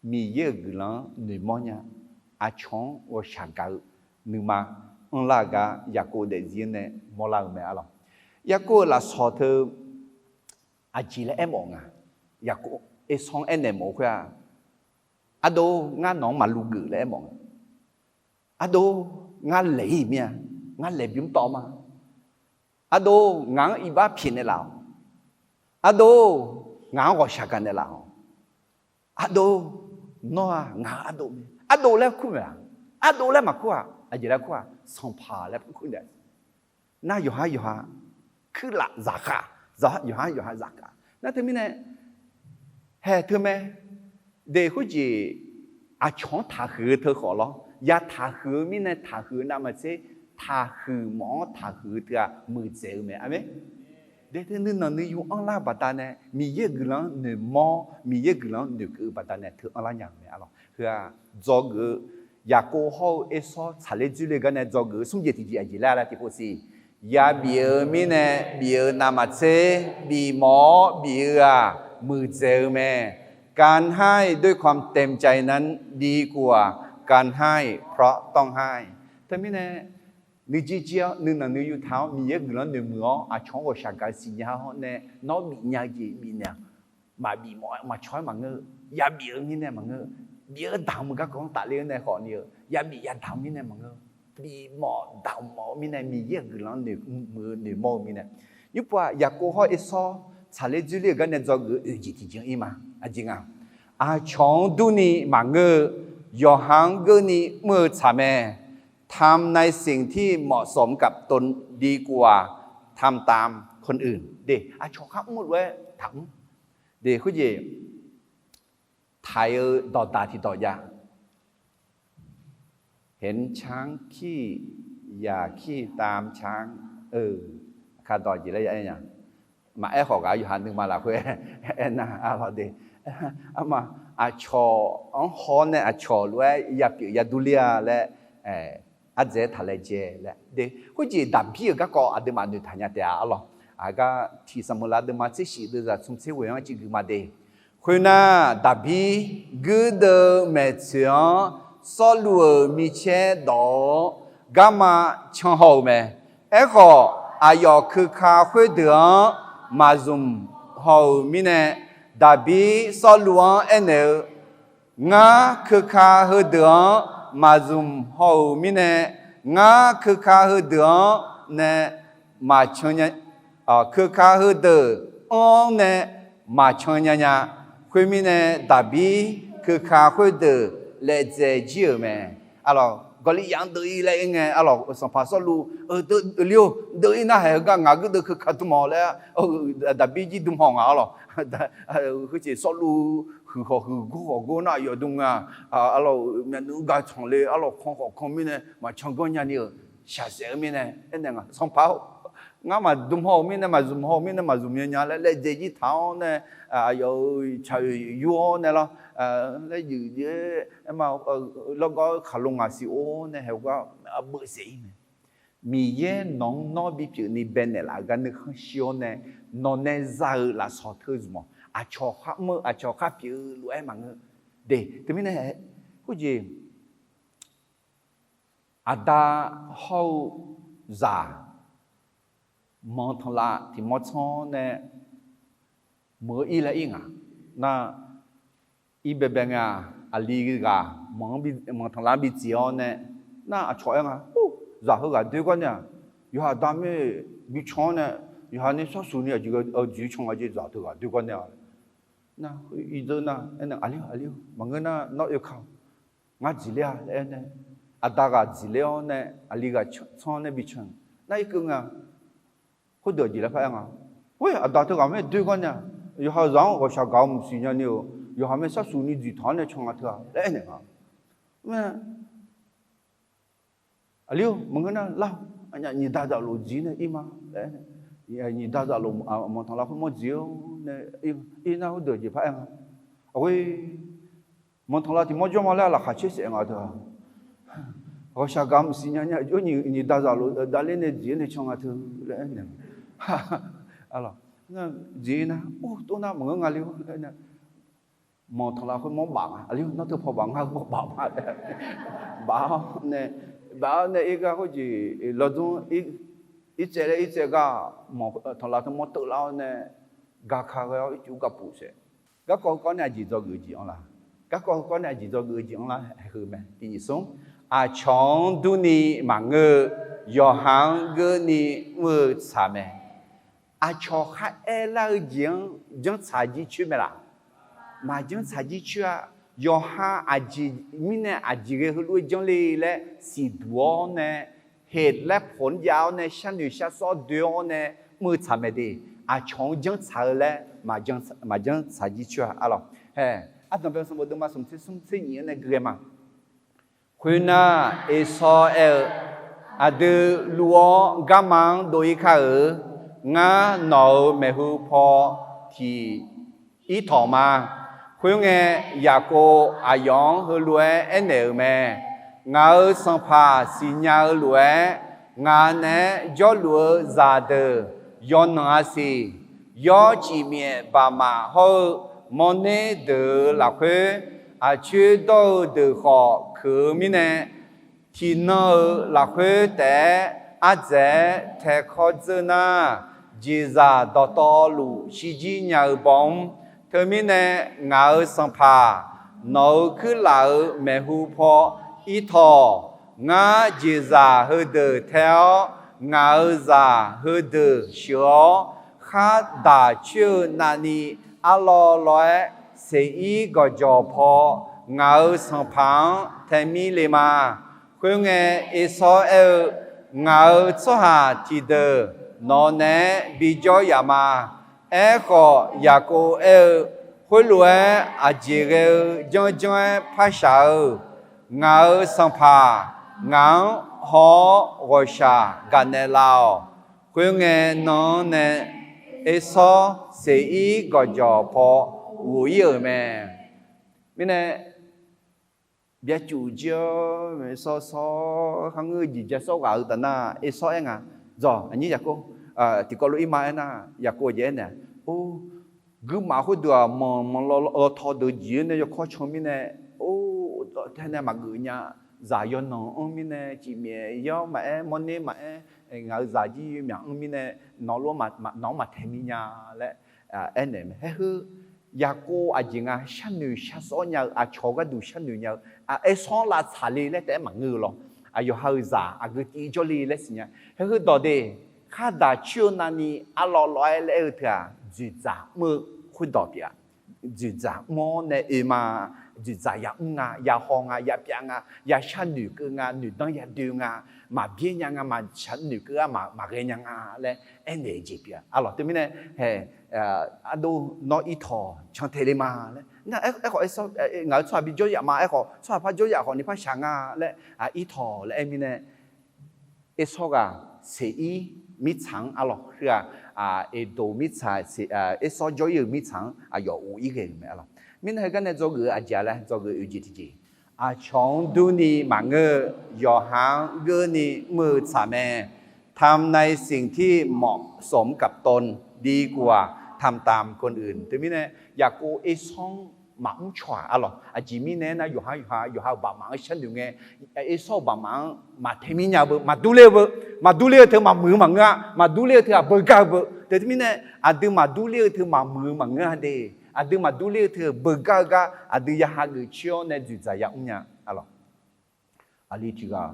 Miqyaer-euq guiqlanq-anr noeqmawr nya. Aqcawq-anr ghawqshaq gaq-eu nuima anrlar-eu gar Yaqkov daefzir-anr nae mawrlar-eu mae, arlawq. Yaqkov-euq lafsawq teu aqjeq laer aermawf nga. Yaqkov Ersawr-anr aernaeq mawf-eu khoer-aq, ardov, ngar nawq-anr maqluv geuf laer aermawf nga. Ardov, ngar laeq-ir mir-a, ngar laeq bymr tawv ma. Ardov, ngaq-anr iqbax pyaeqnaeq laf-awq. Ardov, ngaq-anr ghawqshaq gaqnaeq laf-awq. Ardov, nawr-aq ngaq-euq ardov mae. Ardov laer kur maeq-a. Ardov laer maqkur-aq, aqjeq laer kur-aq, sanqpaq laer kur naeq. Nar yawqhar yawqha kuirlaf zaqkhav, yawqhar yawqha zaqkhav. Nar teumirnae, haeq teu mae. De, khoerjeq aqcawq-anr taqhuiq-eu teu khawf lawr. Ya taqhuiq-eu mirnae taqhuiq-eu navmaqtser, taqhuiq mawf-anr taqhuiq-eu teu-aq muiqdzaeq-eu mae. Aqmeq. De, teu nuinanq nuiyu anrlar-eu baqdanae Miqyaer-euq guiqlanq-anr noeqmawr, Miqyaer-euq guiqlanq-anr noeqkeuv-eu baqdanae teu anrlar nya-euq mae, arlawq. Heu-aq, dzawgeuf-eu Yaqkov hawr-eu Ersawr tsaqler dzoerler-eu garnae dzawgeuf-eu smr jeq tiqjeq aqjeq laer laer tiqpov siq. Yabif-eu mirnae bif-eu navmaqtser, bifmawf-awr bif-eu-aq muiqdzaeq-eu mae. การให้ด้วยความเต็มใจนั้นดีกว่าการให้เพราะต้องให้ Teumirnae, nuijir jir-awr nuinanq nuiyu taq-awr Miqyaer guiqlanq noeqmuiq-awr aqcawq-anr ghawqshaq gaq-eu siqnya-awr nae nawr bifnya-eu jeq bifnaeq-aq, maqbif mawf-aer maqcawq-aer maqngeur-eu, yabif-eu mirnae maqngeur-eu, bif-eu damq-eu garkawv-anr tafler-awr nae khawfni-eu, yabif yadamq-eu mirnae maqngeur-eu, bifmawf damq mawf-eu mirnae Miqyaer-euq guiqlanq-anr noeqmuiq-eu noeqmawr-eu mirnae. Nymrpov-aq, Yaqkov hawr Ersawr tsaqler dzoerler-eu garnae dzawgeuf-eu oeq jeq tiqjeq-anr ir ma. Aqjeq nga, aqcawq-anr durni maqngeur-eu, yawqha-anr geurni mr-eu tsaq mae. ทำในสิ่งที่เหมาะสมกับตนดีกว่าทำตามคนอื่น De, aqcawq khar mr-eu lof-aer taqmr. De, khoerjeq taiq-eu dawqdaq tiqdawq jav. เห็นช้างขี้ อย่าขี้ตามช้าง Aqkar dawq jeq laer ya aer nya. Maqaer khawf ghaq-eu yawqha nuima lafkhoer aernar, arlawq de, arma, aqcawq-anr haw-awr nae aqcawq lof-aer yapyeuf yadurler-a laer, ardzaeq-aer taq laejae laer de. Khoerjeq Daqbir-euq garkawv aqduimaf noeqtaq nya taef-a, arlawq. Aqgar tiq Saqmeuqlav deuvma tser shif deuvzaq tsmr tser ghoeq-anr ciqguiq ma de. Khoernar, Daqbir guirdeuv-eu maeqtsoeq-anr Sawrluv-euq micaer dawq-awr garma can haw-euq mae. Aerkhawf, aqyawf keuka khoerdeuq-anr maqzmq haw-euq mirnae, Daqbir Sawrluv-anr aernaeq-eu, Ngar keuka heudeuq-anr maqzmq haw-euq mirnae, ngar keuka heudeuq-anr nae maqcan nya, keuka heudeuq anr-anr nae maqcan nya nya. Khoermirnae, Daqbir keuka khoerdeuq laevdzae jir-euq mae. Arlawq, Gawrliqyav-anr deuv-ir laer aer ngae, arlawq, sanqpaq Sawrluv, deuv-ir nar haeq heugar ngaq guirdeuv keuka dm-awq laer, Daqbir jir dm haw nga, arlawq. Khoerjeq Sawrluv huiq khawf huiq, gor khawf gor nar aqyawf dm nga. Arlawq, myavnuiv gar tsanqle, arlawq, kan khawf kan mirnae maqcan ganr nyani-euq shaqsaef-eu mirnae aernaeq nga, Sanqpaq-or, ngar maqdm haw-euq mirnae, maqzmq haw-euq mirnae maqzmq nya nya laer laevdzae jir taq-awr nae, aqyawf-euq tsaq-eu yur-awr nae lawr, laer yuif-aer aerma, lawrgawr-eu khaqlo ngaq siq-or nae haeq gar arbeuv saef-ir mae. Miqyaer nawq-anr nawr bipyeuf ni baenaeq laf-eu gar nuikhanr shir-awr nae, nawq nae za-euq lafsawq teu zmq-awq. Aqcawq khar mr-eu, aqcawq khar pyeuf-eu lof-aer maqngeur. De, teumirnae, khoerjeq aqda hawr-eu zaq manq tanqlav tiq mawr tsanr nae meuq-eu ir laer ir ngaq. Nar, ir baebae ngae-aq, aqli ghaq manq tanqlav-anr bi dziq-awr nae, nar aqcawq aer nga, zaq heughaq doer gar nae-aq, yawqha aqda mir bi can-awr nae, yawqha ni sarsuq ni aqjeq dzoeq can nga jeq, zaq teughaq doer gar nae-a. Nar, irdzer nar aernae, aqli-or aqli-or, maqngeur nar nawr oeka-awq, ngar dziqler-a laer aernae, aqda ghaq dziqler-awr nae aqli ghaq tsanr nae bi can. Nar irkeuv nga, khoerdeuq aqjeq laer paraer nga. Khoer aqda teughaq mae doer gar nae-aq, yawqha zaq-anr ghawqshaq gaq-eu mqsiq nyani-euq, yawqha mae sarsuq ni dziqtaq-awr nae can nga teu-a laer aernaeq nga. Aqli-or maqngeur nar lar-awq, nyiq da zaflof dziq nae ir ma laer, nyiq da zaflof manq tanqlav khoermawr dziq-awr nae ir nar khoerdeuq aqjeq paraer nga. Aqghoer, manq tanqlav tiq mawr jawr ma laer laqkhaq caer saef nga teu-a. Ghawqshaq gaq mqsiq nya nya jawr nyiq da zaflof davler nae dziq-awr nae can nga teu laer aernaeq. Jeq nar, or, tov nar maqngeur nga le-or. Manq tanqlav khoermawr baf nga, aqli-or nawr teu paw baf ngar khoermawr baf ma laer baf-awr nae, baf-awr nae ir gar khoerjeq lawdzanr irtsaev laer irtsaev gar, manq tanqlav khoermawr teuvlar-awr nae gaka ghae-awr ircuf gapuf saef. Garkawv heukawv nae aqjeq dzawgeuf-eu jeq anr la? Garkawv heukawv nae aqjeq dzawgeuf-eu jeq anr lar? Haeq heu mae, tiq nyiq smr, aqcawq-anr durni maqngeur-eu, yawqha-anr geurni mr-eu tsaq mae. Aqcawq kharaer lar-eu jeq-anr janrtsaq jircoer mae laq? Maqjanrtsaq jircoer-a. Yawqha aqjeq mirnae aqjeq ghae heulof-aer janr le laer siqduq-awr nae, heq laer poq-anr jav-awr nae sharnoeq sharsawr doe-awr nae mr-eu tsaq mae de. Aqcawq-anr janrtsaq-eu laer maqjanrtsaq jircoer-a. Arlawq, ardanqbae sanqbof deuvma smq tser smr tser nyif-anr nae gui ghae ma. Khoernar, Ersawr aer-eu, Aqdui luv-awr garma-anr dov-ir kar-euq. Ngar nawq-euq maeqhu paw tiq ir tawq ma. Khoerngae, Yaqkov aqyawf-anr heulof-aer aernaeq-euq mae. Ngaq-euq sanqpaq siqnya-eu lof-aer, ngaq naeq-aer jawrluf-eu zaqdeuq yawqnan-a siq. Yawr cifmyaef baqmaf hawr-eu mawrner deuq-euq lafkhoer, aqcoer dawr-eu deuq khawf keuq-eu mirnae, tiqnan-euq lafkhoer taef-aer ardzaeq-aer taekawr dzeur nar, jeqzaq dawqtawvluf shirjir nya-eu baw mr. Teumirnae, ngaq-euq sanqpaq, nawq-euq kuirlaf-euq maeqhu paw ir tawq. Ngar jeqzaq heudeuq tae-awr, ngaq-euq zaq heudeuq sheuq-awr, khar daq coer-eu navni arlawv lawv-aer Seqir gawqjawq paw ngaq-euq sanqpaq-anr tae mir le ma. Khoerngae, Ersawr aer-eu, Ngaq-euq tsawrhaq tiqdeuq nawq naeq-aer bijawr yaf ma. Aerkhawf, Yaqkov aer-eu, Khoerlof-aer aqjeq ghae-eu janrjanr-aer par shaq-eu, ngaq-euq sanqpaq ngaq-anr haw-awr ghawqshaq gaqnaeq laf-awq. Khoerngae nan-anr nae Ersawr Seqir gawqjawq paw ghof-ir-euq mae. Mirnae, byacuf jir-awr maeqsawr sawr kharngeur-eu jeq ja sawr ghaq-eu taf nar, Ersawr aer nga, Dzawq, aqnyir Yaqkov, tiqkawv lof-ir ma aernar, Yaqkov aqjeq aernaeq, Or, guirmaf khoerdeuq-aq, manq manq lawtaw deuq jeq-anr nae yawkawr can mirnae, or, tae nae maqgeuf nya. Zaq yawqnan anr mirnae, cifmyaef yawr maqaer, mawrner maqaer, ngaq-euq zaq jir myaq anr mirnae, nawq lof-aer nawq-anr maqtae mir nya laer aernaeq mae. Haer heu, Yaqkov aqjeq nga sharnoeq sharsawr nya-eu, aqcawq gharduq sharnoeq nya-eu, Ersawr-anr lavtsaq le laer taef-aer maqngeur-eu lawr. Aqyawf ha-euq zaq aqgeu tiv jawrle laer siqnya. Haer heu dawq de, khar daq coer-eu navni arlawv lawv-aer laer aer-eu teu-aq, dzoeqdzaq mr-eu khoerdawq pyeuf-a. Dzoeqdzaq mr-awr nae oe ma. Dzoeqdzaq yamr nga, yahaw nga, yapyav nga, yashar noeqkeuv nga, noeqdanr yadoe nga, maqbyaer nya nga, maqshaq noeqkeuv-ar maqghae nya nga laer aernaeq-eu jeq pyeuf-a. Arlawq teumirnae, hae, ardov nawr ir tawq, can tae le ma laer. Aerkhawf, ngaq-euq tsawrhaq bijawr yaf ma. Aerkhawf, tsawrhaq par jawr yaf khawf ni par shaq nga laer, ir tawq laer aer mirnae, Ersawr ghaq Seqir mirtsaq-anr arlawq, heu-aq, Eqdoq mirtsaq, Ersawr jawr-ir-euq mirtsaq-anr aqyawf ghof-ir ghae-euq mae arlawq. Mirnae heugar nae dzawgeuf-eu aqjeq laer dzawgeuf-eu oeq jeq tiqjeq, aqcawq-anr durni maqngeur-eu, yawqha-anr geurni mr-eu tsaq mae. ทำในสิ่งที่เหมาะสมกับตน ดีกว่าทำตามคนอื่น Teumirnae, Yaqkov Ersawr-anr maqmr caw-aq arlawq. Aqjeq mirnae aernar, yawqha yawqha yawqha-euq baqmaf-anr sharnoeq ngae, Ersawr-euq baqmaf-anr maqtae mir nya-eu beu, maqdur ler-eu beu, maqdur ler-eu teu maqmuiq-eu maqngeur-a, maqdur ler-eu teu-aq beugar-eu beu. Teumirnae aqdui maqdur ler-eu teu maqmuiq-eu maqngeur-a de. Aqdui maqdur ler-eu teu beugar-eu gar aqdui ya hageuf coer-awr nae dzoeqdzaq yamr nya arlawq. Aqli tiq ghaq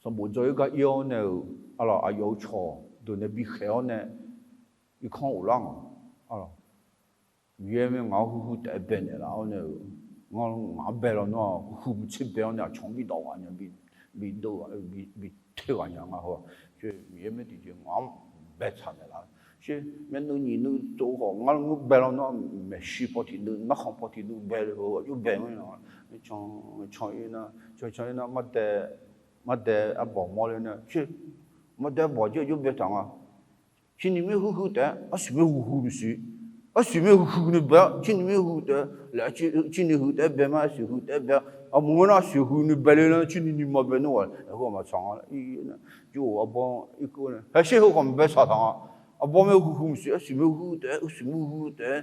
sanqbof dzaw-ir gar ir-awr nae-euq arlawq, aqyawf-euq cawq deuq nae bikhaeq-awr nae irkanr ghoflar ngaq arlawq. Miqyaer mae ngaq-anr huiqhuiq taef-aer baenaeq laf-awr nae-euq, ngar ngaq-anr bae lawnmr-aq, huiqhuiq mqtser bae-awr nae aqcawq-anr bidawq ghaq nya, bi, bi, bi dov ghaq, bi, bi ter ghaq nya nga heu. Miqyaer mae tiqjeq ngaq-anr baetsaq naeqlaf-eu. Sher, myavnuiv nyiq nuiv tsov khawf ngar ngeur bae lawnmr-aq, maeqshi paw tiq nuiv, narkhan paw tiq nuiv bae le-eu aqjox bae-anr can, can-ir nar, can, can-ir nar, mardae, mardae arbawq mawrler nar, sher, mardae arbawq jir aqjox baetaq nga. Cirni mir huiqhuiq taef-aer arsiq mir huiqhuiq maqsiq. Arsiq mir huiqhuiq ni bae-awr cirni mir huiqhuiq taef-aer laef, cirni huiq taef-aer bae ma, arsiq huiq taef-aer bae-awr, aqmur ngeur nar arsiq huiq ni bae le lar, cirni ni ma bae nmr ghaq, aqhu maq tsaq nga. Jir-or arbawr irkeuv nae haer sher heu khawf maqbae tsaq taq nga. Arbawr mir huiqhuiq maqsiq, arsiq mir huiqhuiq taef-aer, arsiq mir huiqhuiq taef-aer,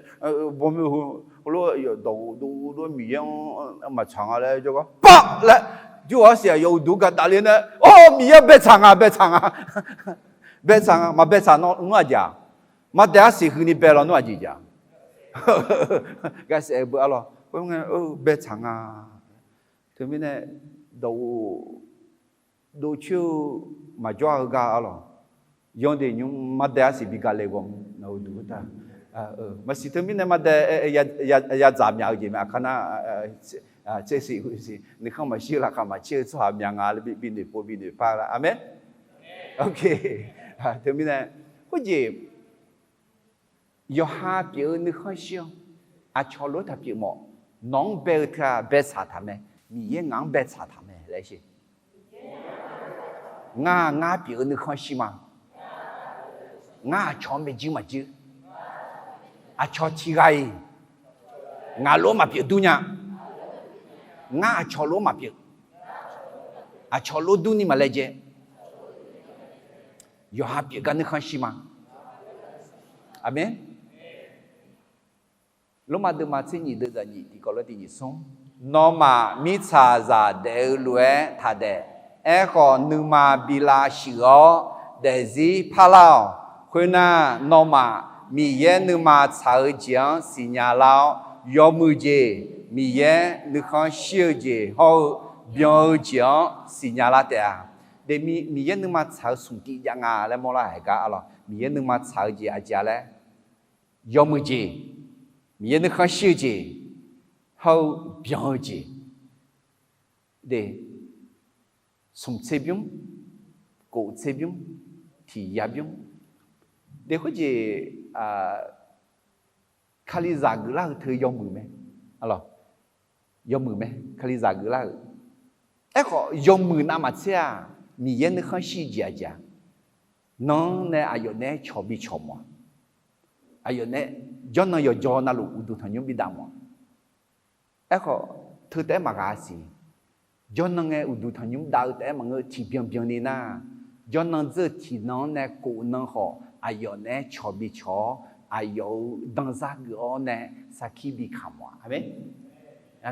arbawr mir huiq, heulof-aer dawq dov dov-aer Miqyaer-anr maqtsaq nga laer jawrgar paq laer, jir-or arsiq aqyawf uqduq gaqdavle nae, or, Miqyaer baetsaq nga, baetsaq nga. Baetsaq nga, maqbaetsaq nawr nmr aqjeq-aq, mardae arsiq huiqni bae lawnmr aqjeq jeq-aq, gaqsaef beu arlawq. Khoerngae baetsaq nga. Teumirnae dawq dovcoer-eu maqjawr-eu gar arlawq. Yawdaef nymr mardae arsiq bi gale ghawqmya-eu duq-eu ta. Maqsiq teumirnae mardae yadzaq myaq-eu jeq mae, aqkar nar tsersiq huisiq nuikhanr maqshir-eu laqkhaq maqcaer-eu tsawrhaq myaq nga laer bi noeqpov bi noeqpar lar. Aqmeq. Teumirnae khoerjeq yawqha pyeuf-eu nuikhanr shir-awr, aqcawq lof-aer taq pyeuf mawf. Nawq-anr bae-eu teu-aq baetsaq taq mae. Miqyaer ngaq-anr baetsaq taq mae laer sher. Ngar, ngar pyeuf-eu nuikhanr shir ma. Ngar aqcawq-anr baejir maqjir. Aqcawq tiq ghaq-iq ngaq lof-aer maqpyeuf dur nya. Ngar aqcawq lof-aer maqpyeuf. Aqcawq lof durni maqlaejae. Yawqha pyeuf gar nuikhanr shir ma. Aqmeq. Lormav deuvma tser nyiq deuvzaq nyiq tiqkawv lof tiq nyiq smr. Nawmaf mirtsaqzaq daef-eu lof-aer taq daef. Aerkhawf nuima bi lavshuif-awr daefzir parlar-awq. Khoernar, nawmaf Miqyaer nuima tsaq-eu jeq-anr siqnya lar-awr, yawmuiq jeq, Miqyaer nuikhanr shir-eu jeq hawr-eu byan-eu jeq-anr siqnya lar taef-a. Daef Miqyaer nuima tsaq-eu smq tiv jav nga laer mawrlar haiq gar arlawq. Miqyaer nuima tsaq-eu jeq aqjeq-a laer, yawmuiq jeq, Miqyaer nuikhanr shir-eu jeq, hawr-eu byan-eu jeq. Smq tser bymr, kof tser bymr, tiq ya bymr. Daef khoerjeq, Kalizaq geuflar-eu teu yawmuiq mae. Yawmuiq mae, Kalizaq geuflar-euq. Aerkhawf yawmuiq navmaqtser-aq, Miqyaer nuikhanr shir jeq aqjeq-a. Nan-anr nae aqyawf naeq-aer cawq bi cawq mawf-a. Aqyawf nae jawrnan yawqjawr navluf uqduq tanqnymr bi dav mawf-a. Aerkhawf teu taef-aer maqghaq siq. Jawrnan ngae uqduq tanqnymr dav-eu taef-aer maqngeur, tiqbyan byanni nar, jawrnan dzeur-eu tiqnan-anr nae kof nan khawf aqyawf naeq-aer cawq bi cawq-awr, aqyawf-euq danzar geuf-awr nae sarkir bi kamq-a. Aqmeq.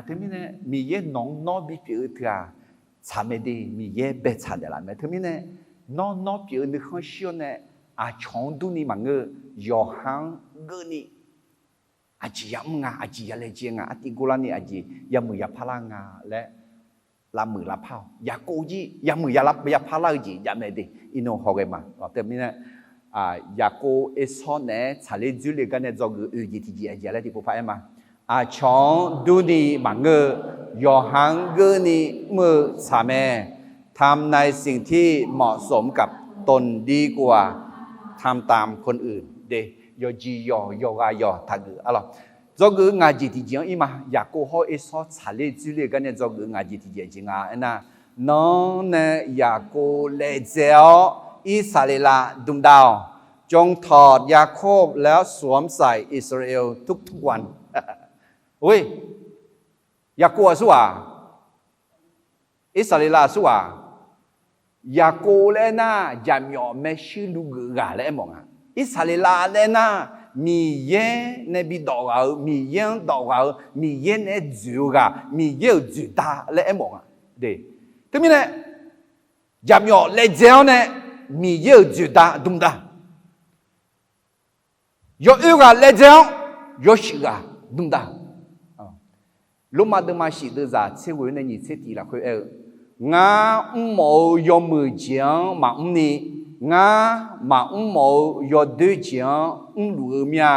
Teumirnae Miqyaer nawq-anr nawr bipyeuf-eu teu-aq, tsaq mae de, Miqyaer baetsaq naeqlaf mae. Teumirnae nawr nawr pyeuf-eu nuikhanr shir-awr nae aqcawq-anr durni maqngeur, yawqha-anr geuvni aqjeq yamr nga, aqjeq yalaejae nga, artiv gorlarni aqjeq yamuiq yapar lar nga laer lavmuiq lavpar-awq. Yaqkov jir yamuiq yapar lar-eu jeq jav mae de, iqnan hawghae ma. Teumirnae Yaqkov Ersawr naeq-aer tsaqler dzoerler gar nae dzawgeuf oeq jeq tiqjeq aqjeq laer tiqpov par-aer ma. Aqcawq-anr durni maqngeur-eu, yawqha-anr geuvni mr-eu tsaq mae. ทำในสิ่งที่เหมาะสมกับตนดีกว่าทำตามคนอื่น de, yawqjeq yawq yawqghaq yawq taqgeuf arlawq. Dzawgeuf-eu ngaq jeq tiqjeq-anr ir ma. Yaqkov hawr Ersawr tsaqler dzoerler-eu gar nae dzawgeuf-eu ngaq jeq tiqjeq aqjeq nga aernar, Nan-anr nae Yaqkov laedzae-awr Irsaqleqlav dmdav-awq. จงถอดยาโคบแล้วสวมใส่อิสราเอลทุกๆวัน Yaqkov aqsur ghaq, Irsaqleqlav aqsur ghaq. Yaqkov laer aernar, jaqmyawf maershuir luv geuf ghaq laer aermawf nga. Irsaqleqlav laer aernar, Miqyaer nae bidawf ghaq-euq, Miqyaer-anr dawf ghaq-euq, Miqyaer nae aer dzoeq-eu ghaq, Miqyaer-euq dzoeqda laer aermawf nga. Teumirnae, jaqmyawf laedzae-awr nae Miqyaer-euq dzoeqda dmda. Yawoer ghaq laedzae-awr yawshuif ghaq dmda. Lormav deuvma shif deuvzaq tser ghoe nae nyiq tser tiq lafkhoer aer-eu, ngar mrmawf-eu yawmuiq jeq-anr maqmr ni, ngar maqmr mawf-eu yawdoer jeq-anr mrluf-eu mir-a.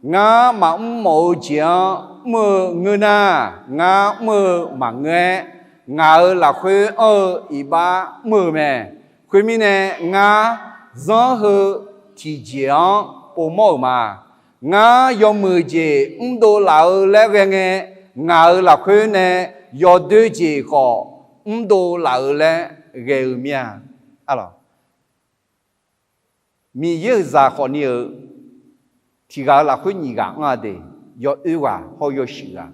Ngar maqmr mawf-eu jeq-anr mr-eu ngeur nar, ngar mr-eu maqngeur-aer, ngaq-euq lafkhoer anr-eu iqbax mr-eu mae. Khoermirnae, ngar zanr heu tiqjeq-anr povmawr-euq ma. Ngar yawmuiq jeq mrdov laf-eu laer ghae ngae, ngaq-euq lafkhoer nae yawdoer jeq khawf mrdov laf-eu laer ghae-eu mir-a. Miqyaer-euq zaq khawfni-euq tiq ghaq-euq lafkhoer nyiq ghaq anr-a de, yawoer ghaq hawr-eu yawshuif ghaq,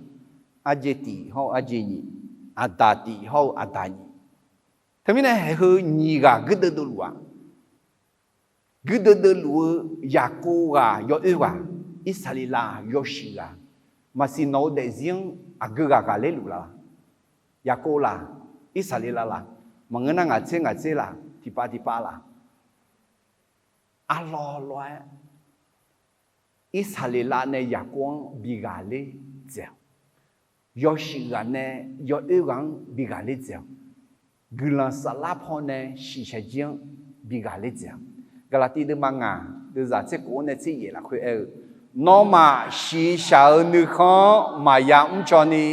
arjeq tiq hawr-eu arjeq nyiq, aqdaq tiq hawr-eu aqdaq nyiq. Teumirnae haeqheu nyiq ghaq guirdeuv deuv luf-aq, guirdeuv deuv luf-eu Yaqkov ghaq yawoer ghaq, Irsaqleqlav yawshuif ghaq, maqsiq nawq-eu daefzir-anr aqgeu ghaq ghaqler luf la? Yaqkov laq, Irsaqleqlav laq, maqngeur nar ngaq tser ngaq tser laq, tiqpav tiqpav laq? Arlawr lawr-aer Irsaqleqlav nae Yaqkov-anr bi ghaqler dzaeq-awq. Yawshuif ghaq nae yawoer ghaq-anr bi ghaqler dzaeq-awq. Guiqlanq saflar pawnae shiqshaq jir-anr bi ghaqler dzaeq-awq. Gaqlaqtiv deuvma ngaq deuvzaq tser khof-anr nae tser yaef lafkhoer aer-eu, nawmaf shiqshaq-eu nuikhanr-anr maqya mrcaw ni,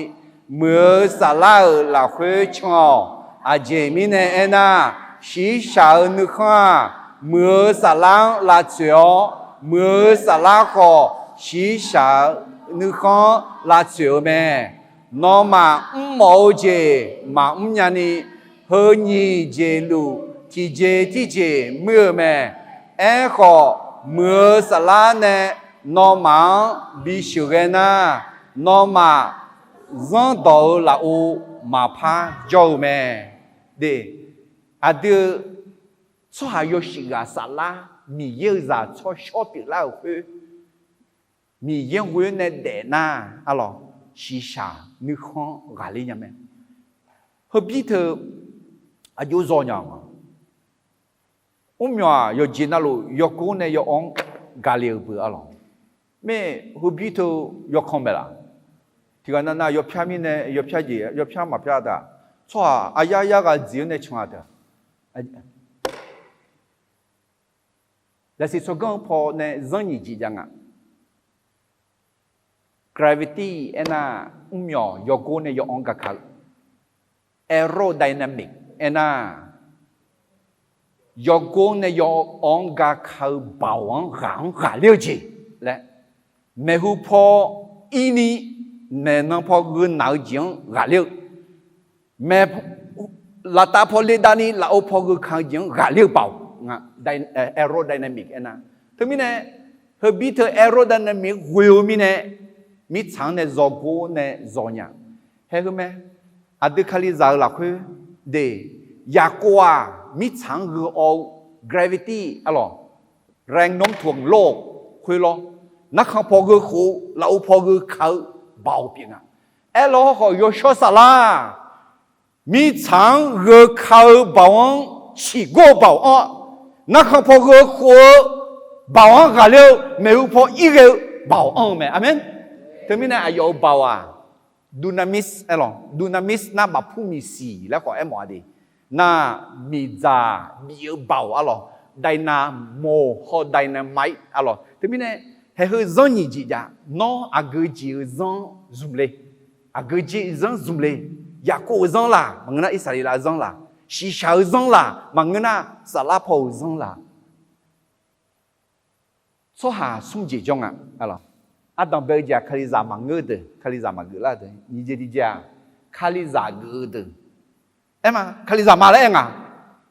muiq-eu saflar-euq lafkhoer can-awq. Aqjeq mirnae aernar, shiqshaq-eu nuikhanr-aq, muiq-eu saflar-anr lavtsoeq-awr, muiq-eu saflar khawf shiqshaq-eu nuikhanr-anr lavtsoeq-eu mae. Nawmaf mrmawf-eu jeq maqmr nyani, heu nyiq jeq luf tiqjeq tirjeq muir-eu mae. Aerkhawf, muiq-eu saflar nae nawmaf-anr bisheuq ghae nar, nawmaf zanrdawq-eu lafov maqpar jawr-eu mae. De, aqdui-eu tsawrhaq yawshuif ghaq saflar Miqyaer-eu zaq tsawrshawr pyeuflar-euq khoer, Miqyaer ghoer nae daef nar, arlawq, shiqshaq nuikhanr ghaqler nya mae. Heubir teu aqjox zaw nya-a. Mrmyawq-aq, yawqjeq navluf yawgor nae yawawr-anr gaqle-euq beu, arlawq. Mae, heubir teu yawkan mae laf? Tiqghaq navnav yawpyar mirnae yawpyar jeq, yawpyar maqpyar taq. Tsawrhaq aryar yar ghaq dziq-awr nae can-a teu. Lafsiq tsawrganr-eu paw nae zanr nyiq jeq jav nga. Gravity aernar, mrmyawq yawgor nae yawawr-anr gaka-eu. Aerodynamic aernar, yawgor nae yawawr-anr gaka-eu baoq-anr ghaq-anr ghaqler-eu jeq laer, maeqhu paw irni maeqnan paw gheunaeq-eu jeq-anr ghaqler-eu, maeq, laftav paw ledavni lafov paw gheuka-eu jeq-anr ghaqler-eu baoq nga. Aerodynamic aernar, teumirnae heubir teu aerodynamic ghoe-eu mirnae, mirtsaq-anr nae zawgor nae zaw nya. Haeq heu mae, aqdui Kalizaq-eu lafkhoer de, Yaqkov-aq mirtsaq-anr gheu awv-eu gravity, arlawq, แรงโน้มถ่วงโลก khoerlawr, narkhan paw gheu khof-eu lafov paw gheuka-eu baoq pyeuf nga. Aerlawr hawrkhawf yawshawr saflar mirtsaq-anr gheuka-eu baoq-anr ciqgor-eu baoq-anr, narkhan paw gheu khof-eu baoq-anr ghaqler-eu maeqhu paw irghae-eu baoq anr-eu mae. Aqmeq. Teumirnae aqyawf-euq baoq-aq, dunamis, aerlawq, dunamis nar bafpur miqsiq laer khawf aermawf-a de. Nar miqdzaq bif-eu baoq, arlawq, dynamo hawr dynamite, arlawq. Teumirnae haeq heu zanr nyiq jeq jav, nawr aqgeu jeq-eu zanr zmq le. Aqgeu jeq-eu zanr zmq le. Yaqkov-eu zanr laq, maqngeur nar Irsaqleqlav-eu zanr laq, shiqshaq-eu zanr laq, maqngeur nar saflar paw-euq zanr laq. Tsawrhaq smr jeq jawr nga. Ardanq bae-eu jeq-aq, Kalizaq maqngeur-eu deuq, Kalizaq maqgeuf lar-eu deuq, nyiq jeq tiq jeq-aq, Kalizaq geuf-eu deuq. Aer ma, Kalizaq ma laer aer nga.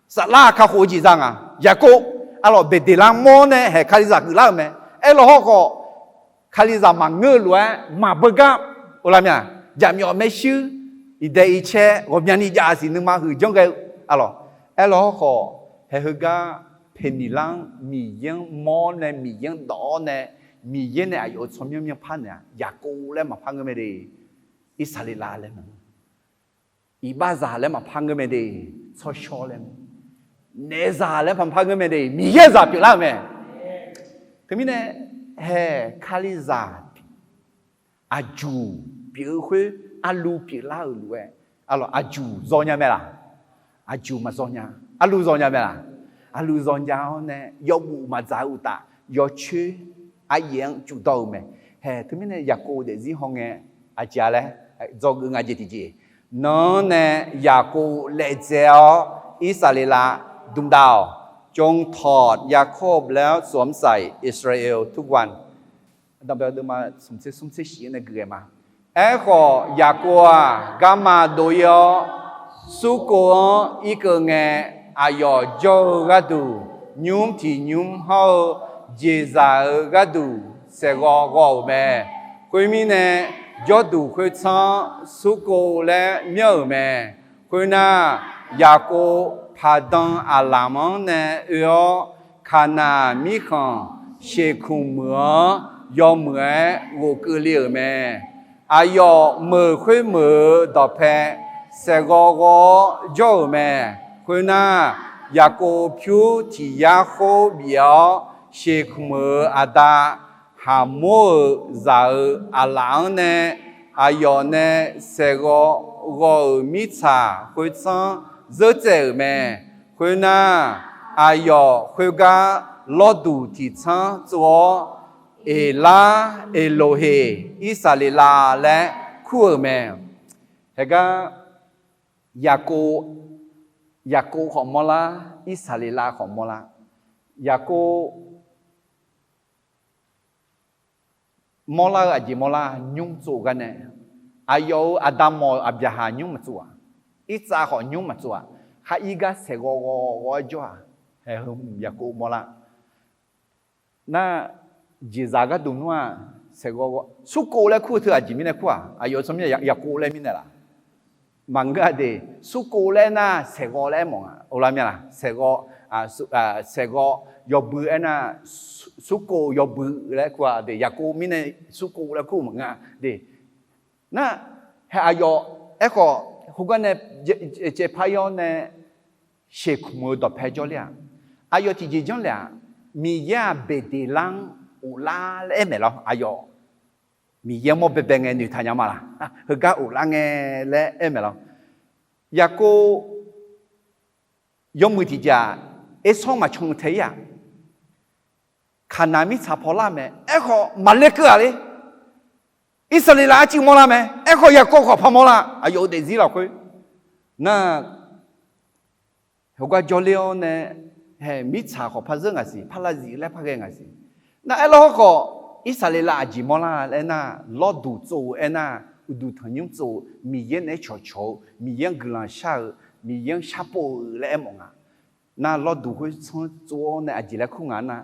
Saflar kakhof-eu jeq za nga. Yaqkov, arlawq, Beqdeqlar mawr nae haeq Kalizaq geuflar-euq mae. Aerlawq hawrkhawf, Kalizaq maqngeur-eu lof-aer maqbeugar, oqlavmya, jaqmyawf maershuir, iqdaeq iqcae ghawqmyani jav siq nuima huiq janr ghae-eu, arlawq. Aerlawq hawrkhawf, haeq heugar Peqniqlar-anr Miqyaer-anr mawr nae Miqyaer-anr dawq-awr nae Miqyaer nae aqyawf-euq tsawrmyanr myanrpar naeq-aq, Yaqkov laer maqpar ngeur mae de, Irsaqleqlav laer mae. Iqbaxzaq laer maqpar ngeur mae de, tsawrshawr laer mae. Naefzaq laer maqpar ngeur mae de, Miqyaer zaq pyeuflar-euq mae. Teumirnae, hae, Kalizaq aqjuq pyeuf-eu khoer, arlu pyeuflar-euq lof-aer, aqjuq zawnya mae laq? Aqjuq maqzaw nya. Arlu zawnya mae laq? Arlu zawnya-awr nae yawbof maqdzaq-eu uqtaf, yawcoer aryaef-anr cufdawr-euq mae. Hae, teumirnae Yaqkov daefzir hawngae aqjeq-a laer dzawgeuf nga jeq tiqjeq. Nan-anr nae Yaqkov laejae-awr Irsaqleqlav dmq dav-awq. จงถอด Yaakov แล้วสวมใส่ Israel ทุกวัน Aerkhawf, Yaqkov-aq, garma dov-ir-awr, Surkov-anr irkeuv ngae, aqyawf jawr-eu gharduq, nymr tiq nymr hawr-eu jeqzaq-eu gharduq saeqghawv ghawv-euq mae. Khoermirnae, jawrduq khoertsanr-anr Surkov laer myanr-euq mae. Khoernar, Yaqkov Paqdan aqlamq-anr nae oe-awr, Kaqnaq mirkhanq Sheqkmq meuq-anr yawmuiq-aer ghofkeuv le-euq mae. Aqyawf meuq khoermeuq-euq dawqpae saeqghawv ghawv-awr jawr-euq mae. Khoernar, Yaqkov pyur tiq yar khoer bif-awr, Sheqkmq-euq aqda Haqmor-euq zaq-euq aqlaf-anr nae aqyawf nae saeqghawv ghawv-euq mirtsaq khoertsanr zeur tsaev-euq mae. Khoernar, aqyawf khoergar lawrduq tiq tsanr tsov-awr, Eqlar Eqloqheq Irsaqleqlav laer kur-euq mae. Haegar Yaqkov, Yaqkov khawf mawrlar, Irsaqleqlav khawf mawrlar. Yaqkov mawrlar-eu aqjeq mawrlar, nymr tsov-eu gar nae, aqyawf-euq aqda mawf-euq Aqbyaqhaq nymr maqtsov-aq, Irtsav khawf nymr maqtsov-aq, khar ir gar saeqghawv ghawv-awr jawr-aq, hae heu Yaqkov mawrlar. Nar, jeqzaq gharduq nmr-aq, saeqghawv ghawv, Surkov laer kur-eu teu aqjeq mirnae kur-aq, aqyawf-euq tsawrmyanr Yaqkov laer mirnae laf? Maqngeur-a de. Surkov laer aernar, saeqghawv laer aermawf nga. Uvlar mya laq? Saeqghawv, saeqghawv yawbui aernar, Surkov yawbui laer kur-a de. Yaqkov mirnae Surkov laer kur maqngeur-a de. Nar, hae aqyawf, aerkhawf, khoergar nae caevpar-ir-awr nae, Sheqkmq-euq dawqpae jawrler-aq, aqyawf tiqjeq janrlef-aq, Miqyaer-aq Beqdeqlar-anr ghoflar laer aer maeq lawr. Aqyawf Miqyaer mawr baebae ngae noeqtaq nya ma laq? Heugar ghoflar ngae laer aer maeq lawr. Yaqkov yawmuiq tiqjeq-aq, Ersanr maqcan-eu tae-ir-aq, Kaqnaq mirtsaq pawlar mae. Aerkhawf, maqler keuv-aq le. Irsaqleqlav arcuiv mawrlar mae. Aerkhawf, Yaqkov khawf par mawrlar. Aqyawf-euq daefzir lafkhoer nar, heugar jawrler-awr nae, hae mirtsaq khawf par zeur ngaq siq, par lav zif laer par ghae ngaq siq. Nar, aerlawr hawrkhawf, Irsaqleqlav aqjeq mawrlar laer aernar, lawrduq tsov-eu aernar, uqduq tanqnymr tsov-eu, Miqyaer naeq-aer cawqcawq-eu, Miqyaer-anr guiqlanq shar-eu, Miqyaer-anr sharpov-eu laer aermawf nga. Nar, lawrduq khoertsanr tsov-awr nae aqjeq laer kur nga nar,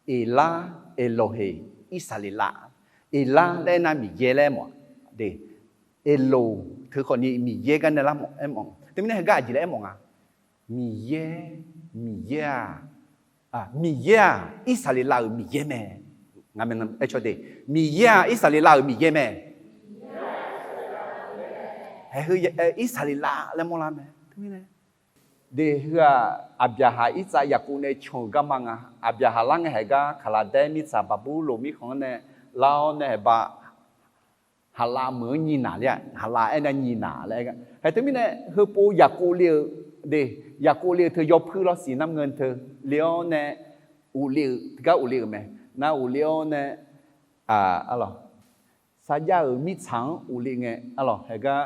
Eqlar Eqloqheq Irsaqleqlav. Eqlar laer aernar, Miqyaer laer aermawf de. Eqloq teu khawfni Miqyaer gar nae lar mawf aermawf. Teumirnae heugar aqjeq laer aermawf nga. Miqyaer, Miqyaer-aq, Miqyaer-aq Irsaqleqlav-euq Miqyaer mae. Ngaq maeqnan aer caw de, Miqyaer-aq Irsaqleqlav-euq Miqyaer mae. Hae heu Irsaqleqlav laer mawrlar mae. Teumirnae de heu-aq, Aqbyaqhaq Irtsav Yaqkov nae can-euq garma nga. Aqbyaqhaq lar ngae haegar Kaqlaqdaer mirtsaq Baqburloq mirkhanq-anr nae lar-awr nae haeq ba Haqlav meuq-anr nyiq naq ler-a. Haqlav aernar nyiq naq laer aer-a. Hae teumirnae heupov Yaqkov le-eu de, Yaqkov le-eu teu yawpuir lawr siq namngae teu le-awr nae, ghofle-eu teugar ghofle-euq mae. Nar ghofle-awr nae, arlawq, sarjax-euq mirtsaq-anr ghofle ngae, arlawq, haegar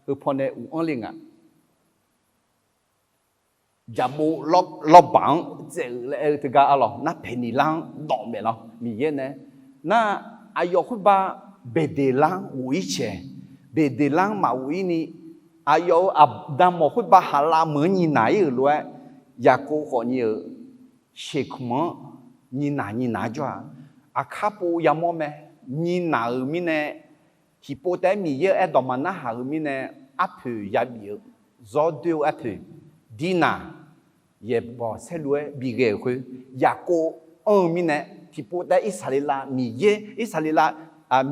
heupaw nae uq-anr le nga. Jaqbov lawrbaq-anr tsaev-euq laer aer-eu teugar arlawq, narpaeq niqlar-anr dawf maeq lawr Miqyaer nae. Nar, aqyawf khoerba Beqdeqlar-anr ghof-ir caeq, Beqdeqlar-anr maqghof-ir ni, aqyawf-euq aqda mawq khoerba Haqlav meuq-anr nyiq naq-ir-euq lof-aer, Yaqkov khawfni-euq Sheqkmq-anr nyiq naq nyiq naq jawr-aq, aqkar pov yamawr mae. Nyiq naq-euq mirnae, tiqpov taef-aer Miqyaer-euq aerdawq maqnar haq-euq mirnae, arpoeq yabif-eu, zawr doer-eu arpoeq, Dirnaq, yaeqbawq saerlu-aer bighae-euq khoer, Yaqkov anr-eu mirnae, tiqpov taef-aer Irsaqleqlav Miqyaer, Irsaqleqlav,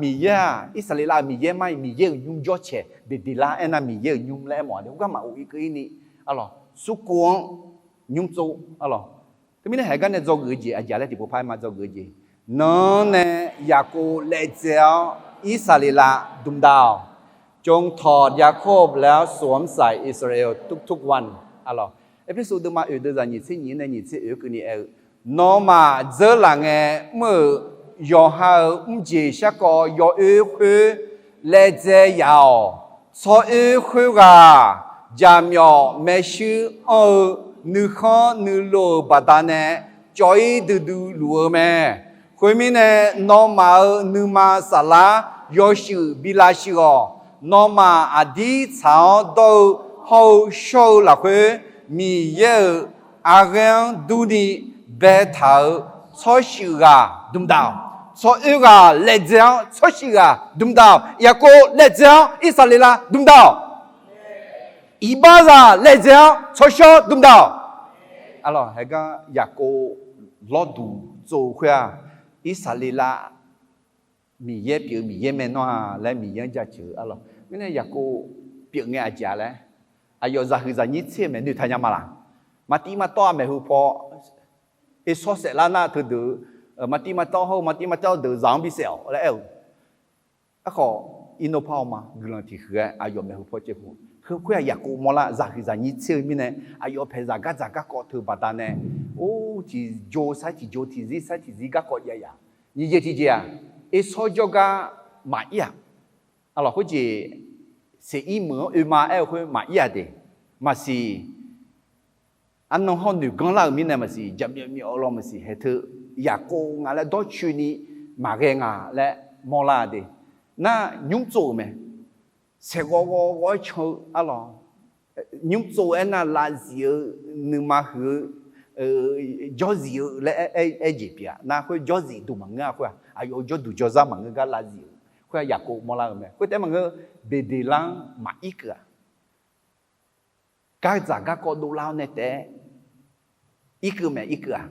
Miqyaer-aq, Irsaqleqlav-euq Miqyaer mar-iq Miqyaer-euq nymr jawrcaeq Beqdeqlar aernar Miqyaer-euq nymr laer aer mawf-a de. Khoergar maqof ir keuv ir ni, arlawq, surkov-anr nymr tsov, arlawq. Teumirnae haeq gar nae dzawgeuf-eu jeq aqjeq laer tiqpov par-aer ma dzawgeuf-eu jeq. Nanr nae Yaqkov laejae-awr Irsaqleqlav dmq dav-awq. จงถอดยาโคบแล้วสวมใส่อิสราเอลทุกๆวัน Arlawq, Erpersu deuvma oeq deuv zaq nyiq tser nyiq-anr nae nyiq tser oeq-anr keuvni aer-eu, nawmaf dzeurlaf ngae mr-euq yawqha-euq mrjeq sharkawv yawoer khoer laejae yaf-awq. Tsawroer khoerghaq jaqmyawf maershuir anr-eu nuikhanr nuilov-euq baqdanae cawv-ir duidui luf-eu mae. Khoermirnae, nawmaf-euq nuima saflar yawshuif bi lavshuif-awq. Nawmaf aqdir tsaq-awr dawr-eu hawr-eu shawr-eu lafkhoer, Miqyaer-euq arghaer-anr durni baetaq-euq tsawrshuif ghaq dmq dav-awq. Tsawroer ghaq laejae-awr tsawrshuif ghaq dmq dav-awq. Yaqkov laejae-awr Irsaqleqlav dmq dav-awq. Iqbaxzaq laejae-awr tsawrshawr dmq dav-awq. Arlawq, haeq gar Yaqkov lawrduq tsov-eu khoer-aq, Irsaqleqlav Miqyaer pyeuf-eu Miqyaer mae nawr-aq laer Miqyaer-anr jaceuq-eu, arlawq. Mirnae Yaqkov pyeuf ngae aqjeq-a laer, aqyawf zaqhuiq zaqnyir tser-eu maeqnoeq taqnya ma laq? Maqtiv maqtawv-a maeqhu paw, Ersawr saeflar nar teudeuq-eu, maqtiv maqtawv hawr-eu maqtiv maqtawv deuq zaq-anr bisaef-awq laer aer-eu. Aerkhawf, irnor par-awr ma guiqlanq tiq huiq-aer aqyawf maeqhu paw caev khof, heu khoer-aq Yaqkov mawrlar zaqhuiq zaqnyir tser-eu mirnae, aqyawf paeqzaq gardzaq garkawv teu baqdanae, or, tiqjo sar tiqjo tiqzir sar tiqzir garkawv jav yaf. Nyiq jeq tiqjeq-aq, Ersawr jawrgar maqir-aq, arlawq, khoerjeq Seqir meuq-anr oe ma aer-eu khoer maqir-aq de. Maqsiq, arnan hawr noeq ganr lar-euq mirnae maqsiq, jaqmyawf myawf-eu law maqsiq, haeq teu Yaqkov nga laer dawrcoeni maqghae nga laer mawrlar-a de. Nar nymr tsov-euq mae. Saeqghawv ghawv ghawv-aer can-eu, arlawq, nymr tsov-eu aernar lavzif-eu, nuima huiq-eu, jawrzif-eu laer aer jeq pyeuf-a. Nar khoer jawrzif duq maqngeur-a khoer-aq, aqyawf-euq jawrduq jawrzar maqngeur gar lavzif-euq khoer-aq Yaqkov mawrlar-eu mae. Khoer taef maqngeur, Beqdeqlar-anr maqir keuv-aq, gardzaq garkawv dovlar-awr nae taef-aer irkeuv mae, irkeuv-aq.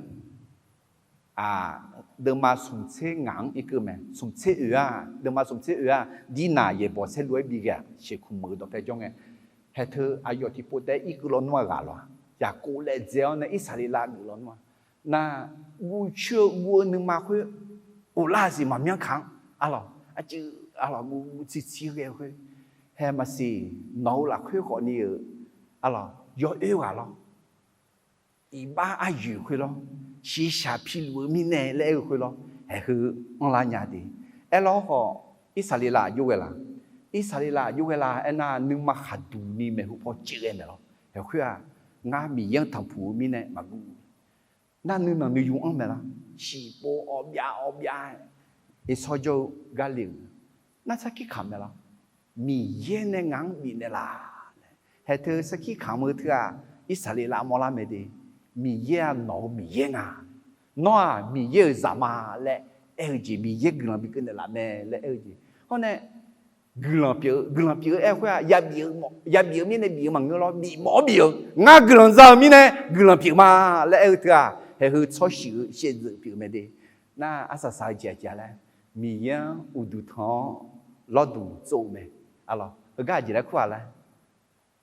Deuvma smq tser ngaq-anr irkeuv mae. Smq tser oeq-aq, deuvma smq tser oeq-aq, dirnaq yaeqbawq saerlu-aer bighae-aq, sheuqkmq meuq-eu dawqpae jawr ngae, haeq teu aqyawf tiqpov taef-aer irkeuv lawnmr-aq ghaq lawq-a. Yaqkov laejae-awr nae Irsaqleqlav geuf lawnmr-a. Nar, guvcoer-eu guv-eu nuima khoer ghoflar-eu siq maqmyanr kaq-anr, arlawq, aqcuiv, arlawq, guv guv tsirtsir ghae-eu khoer, haeq maqsiq, nawq-eu lafkhoer khawfni-euq, arlawq, yawoer ghaq lawr, iqbax aryoeq khoer lawr, shiqshaq piluf-eu mirnae laer aer-eu khoer lawr, haeq heu anrlar nya de. Aerlawr khawf, Irsaqleqlav aqjox ghae laq? Irsaqleqlav aqjox ghae laq aernar, nuima khaqduq ni maeqhu paw caev ghae maeq lawr. Haeq khoer-aq, ngar Miqyaer-anr tanqpuq-eu mirnae maqguv. Nar nuinanq nuiyu anr mae lawr. Shiqpov awv byav awv byav-aer Ersawr jawr-eu gar le-euq. Nar sarkir kamq mae lawr. Miqyaer nae ngaq-anr bifnaeq laf laer, haeq teu sarkir kamq-eu teu-aq, Irsaqleqlav mawrlar mae de. Miqyaer-aq nawq-eu Miqyaer nga. Nawr-aq Miqyaer-euq zaq ma laer aer-eu jeq, Miqyaer guiqlanq bikeuv naeqlaf mae laer aer-eu jeq. Hawr nae guiqlanq pyeuf-eu, guiqlanq pyeuf-eu aer-eu khoer-aq, yabif-eu mirnae bif-eu maqngeur lawr, bifmawf-awr bif-eu, ngar guiqlanq za-eu mirnae guiqlanq pyeuf ma laer aer-eu teu-aq, haeq heu tsawrshuif-eu shaevdzeuf pyeuf mae de. Nar arsaq saq-eu jeq aqjeq laer, Miqyaer-anr uqduq tanq-awr lawrduq tsov-eu mae. Arlawq, heugar aqjeq laer kur-aq laer,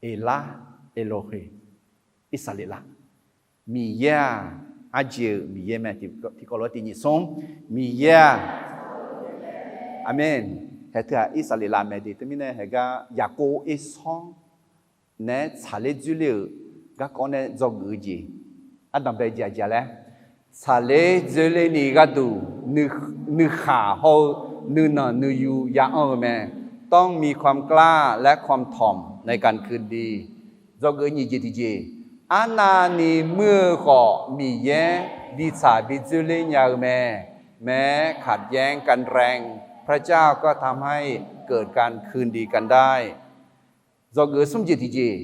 Eqlar, Eloqheq, Irsaqleqlav, Miqyaer-aq, arjeq-euq Miqyaer mae. Tiqkawv lof-aer tiq nyiq smr, Miqyaer-aq, aqmeq. Haeq teu-aq Irsaqleqlav mae de. Teumirnae haeq gar Yaqkov Ersawr naeq-aer tsaqler dzoerler-euq garkawv nae dzawgeuf-eu jeq, ardanqbae jeq aqjeq laer, tsaqler dzoerler ni gharduq nuikhaq hawr-eu nuinanq nuiyu ya anr-eu mae. ต้องมีความกล้าและความถ่อมในการคืนดี Dzawgeuf nyiq jeq tiqjeq, arnavni muir-eu khawf Miqyaer bitsaq bidzoerler nya-eu mae. แม้ขัดแย้งกันแรง พระเจ้าก็ทำให้เกิดการคืนดีกันได้ Dzawgeuf smr jeq tiqjeq,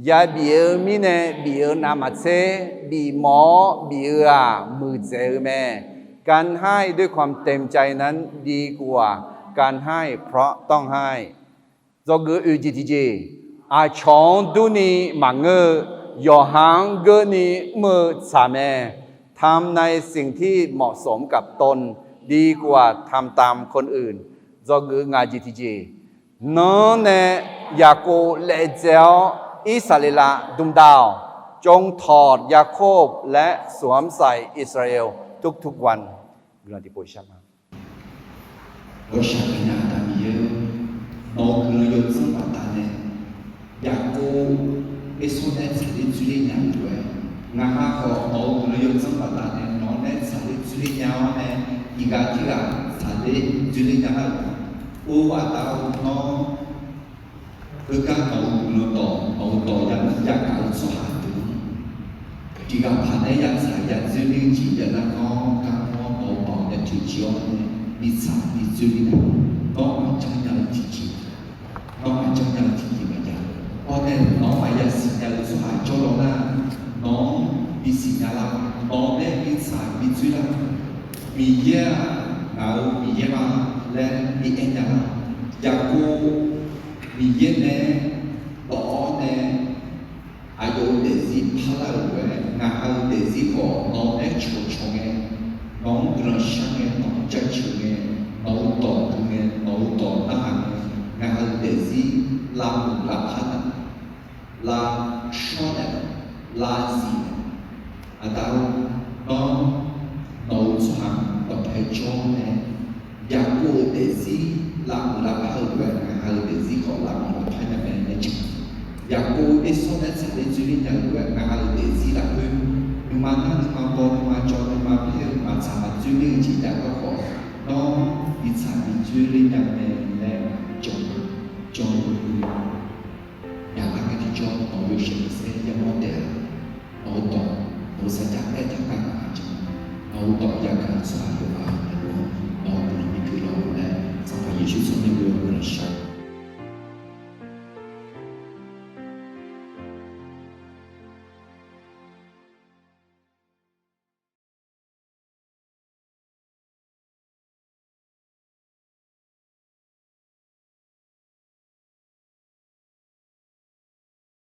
yabif-eu mirnae bif-eu navmaqtser, bifmawf-awr bif-eu-aq muiqdzaeq-eu mae. การให้ด้วยความเต็มใจนั้นดีกว่าการให้เพราะต้องให้ Dzawgeuf oeq jeq tiqjeq, aqcawq-anr durni maqngeur-eu, yawqha-anr geurni mr-eu tsaq mae. ทำในสิ่งที่เหมาะสมกับตน ดีกว่าทำตามคนอื่น Dzawgeuf ngaq jeq tiqjeq, nawr nae Yaqkov laejae-awr Irsaqleqlav dmq da-awq. จงถอดยาโคบและสวมใส่อิสราเอลทุกๆวัน Guiqlanq tiqpov shar ma. Gawqshaq pyeufnya Aqda Miqyaer-or, nawq-euq guiqlanq yawdzanr baqdanae Yaqkov Ersawr nae tsaqler dzoerler nya-eu lof-aer, ngaq ha khawf nawq-euq guiqlanq yawdzanr baqdanae nawq-anr nae tsaqler dzoerler nya-awr nae, tiqghaq tirghaq tsaqler dzoerler nya-eu. Or, Aqda-or, nawr heugar nawq-euq guiqlanq dawq, nawq-euq dawq ya yagaq-eu tsawrhaq deuq-anr tiqghaq paq nae yatsaq yadzoerler-eu jeq jav nar, nawr garkawv nawq-euq dawq nae toeqciv-awr nae bitsaq bidzoerler nar, nawr maqjanr nya-eu tiqjeq, nawr maqjanr nya-eu tiqjeq maqjav. Hawr nae nawq-anr maqya siqnya-eu tsawrhaq jawrlaw nar, nawq-anr bisiqnya lar. Nawq nae bitsaq bidzoer lar. Miqyaer-aq, ngaq-euq Miqyaer ma laer bi aer nya lar. Yaqkov Miqyaer nae dawq-awr nae aqyawf-euq daefzir parlar-euq lof-aer, ngaq ha-euq daefzir khawf nawq-anr nae cawqcawq ngae, nawq-anr guiqlanq shar ngae, nawq-anr jaceuq ngae, nawq-euq dawq gui ngae, nawq-euq dawq narhaq ngae, ngaq ha-euq daefzir lavmuiq lavpar nar, lavshawr nae, lavzif nae, Aqda-or, nawr nawq-euq tsawrhaq dawqpae jawr nae, Yaqkov-euq daefzir lavmuiq lavpar-eu lof-aer, ngaq ha-euq daefzir khawf lavmuiq lavpar nya mae laer jan. Yaqkov Ersawr nae tsaqler dzoerler nya-eu lof-aer, ngaq ha-euq daefzir lafkhoer nuima nar nuima baw nuima jawr nuima paer-eu maqtsaq maqdzoerler-eu jeq jav garkawv, nawr bitsaq bidzoerler nya mae laer jan, jan-eu yaqlar ngae tiqjawr nawq-euq yawshaef maqsaer yamawr taef-a. Nawq-euq dawq, nawq-euq sarjax aertaq gar ngaq-anr jan, nawq-euq dawq yagaq-eu tsawrhaq yawqghaq-anr nae lof-anr nawq-euq guiqlanq bigui lawr-eu laer, Sanqpaq Yeqsur tsawrmyanr-eu guiqlanq shar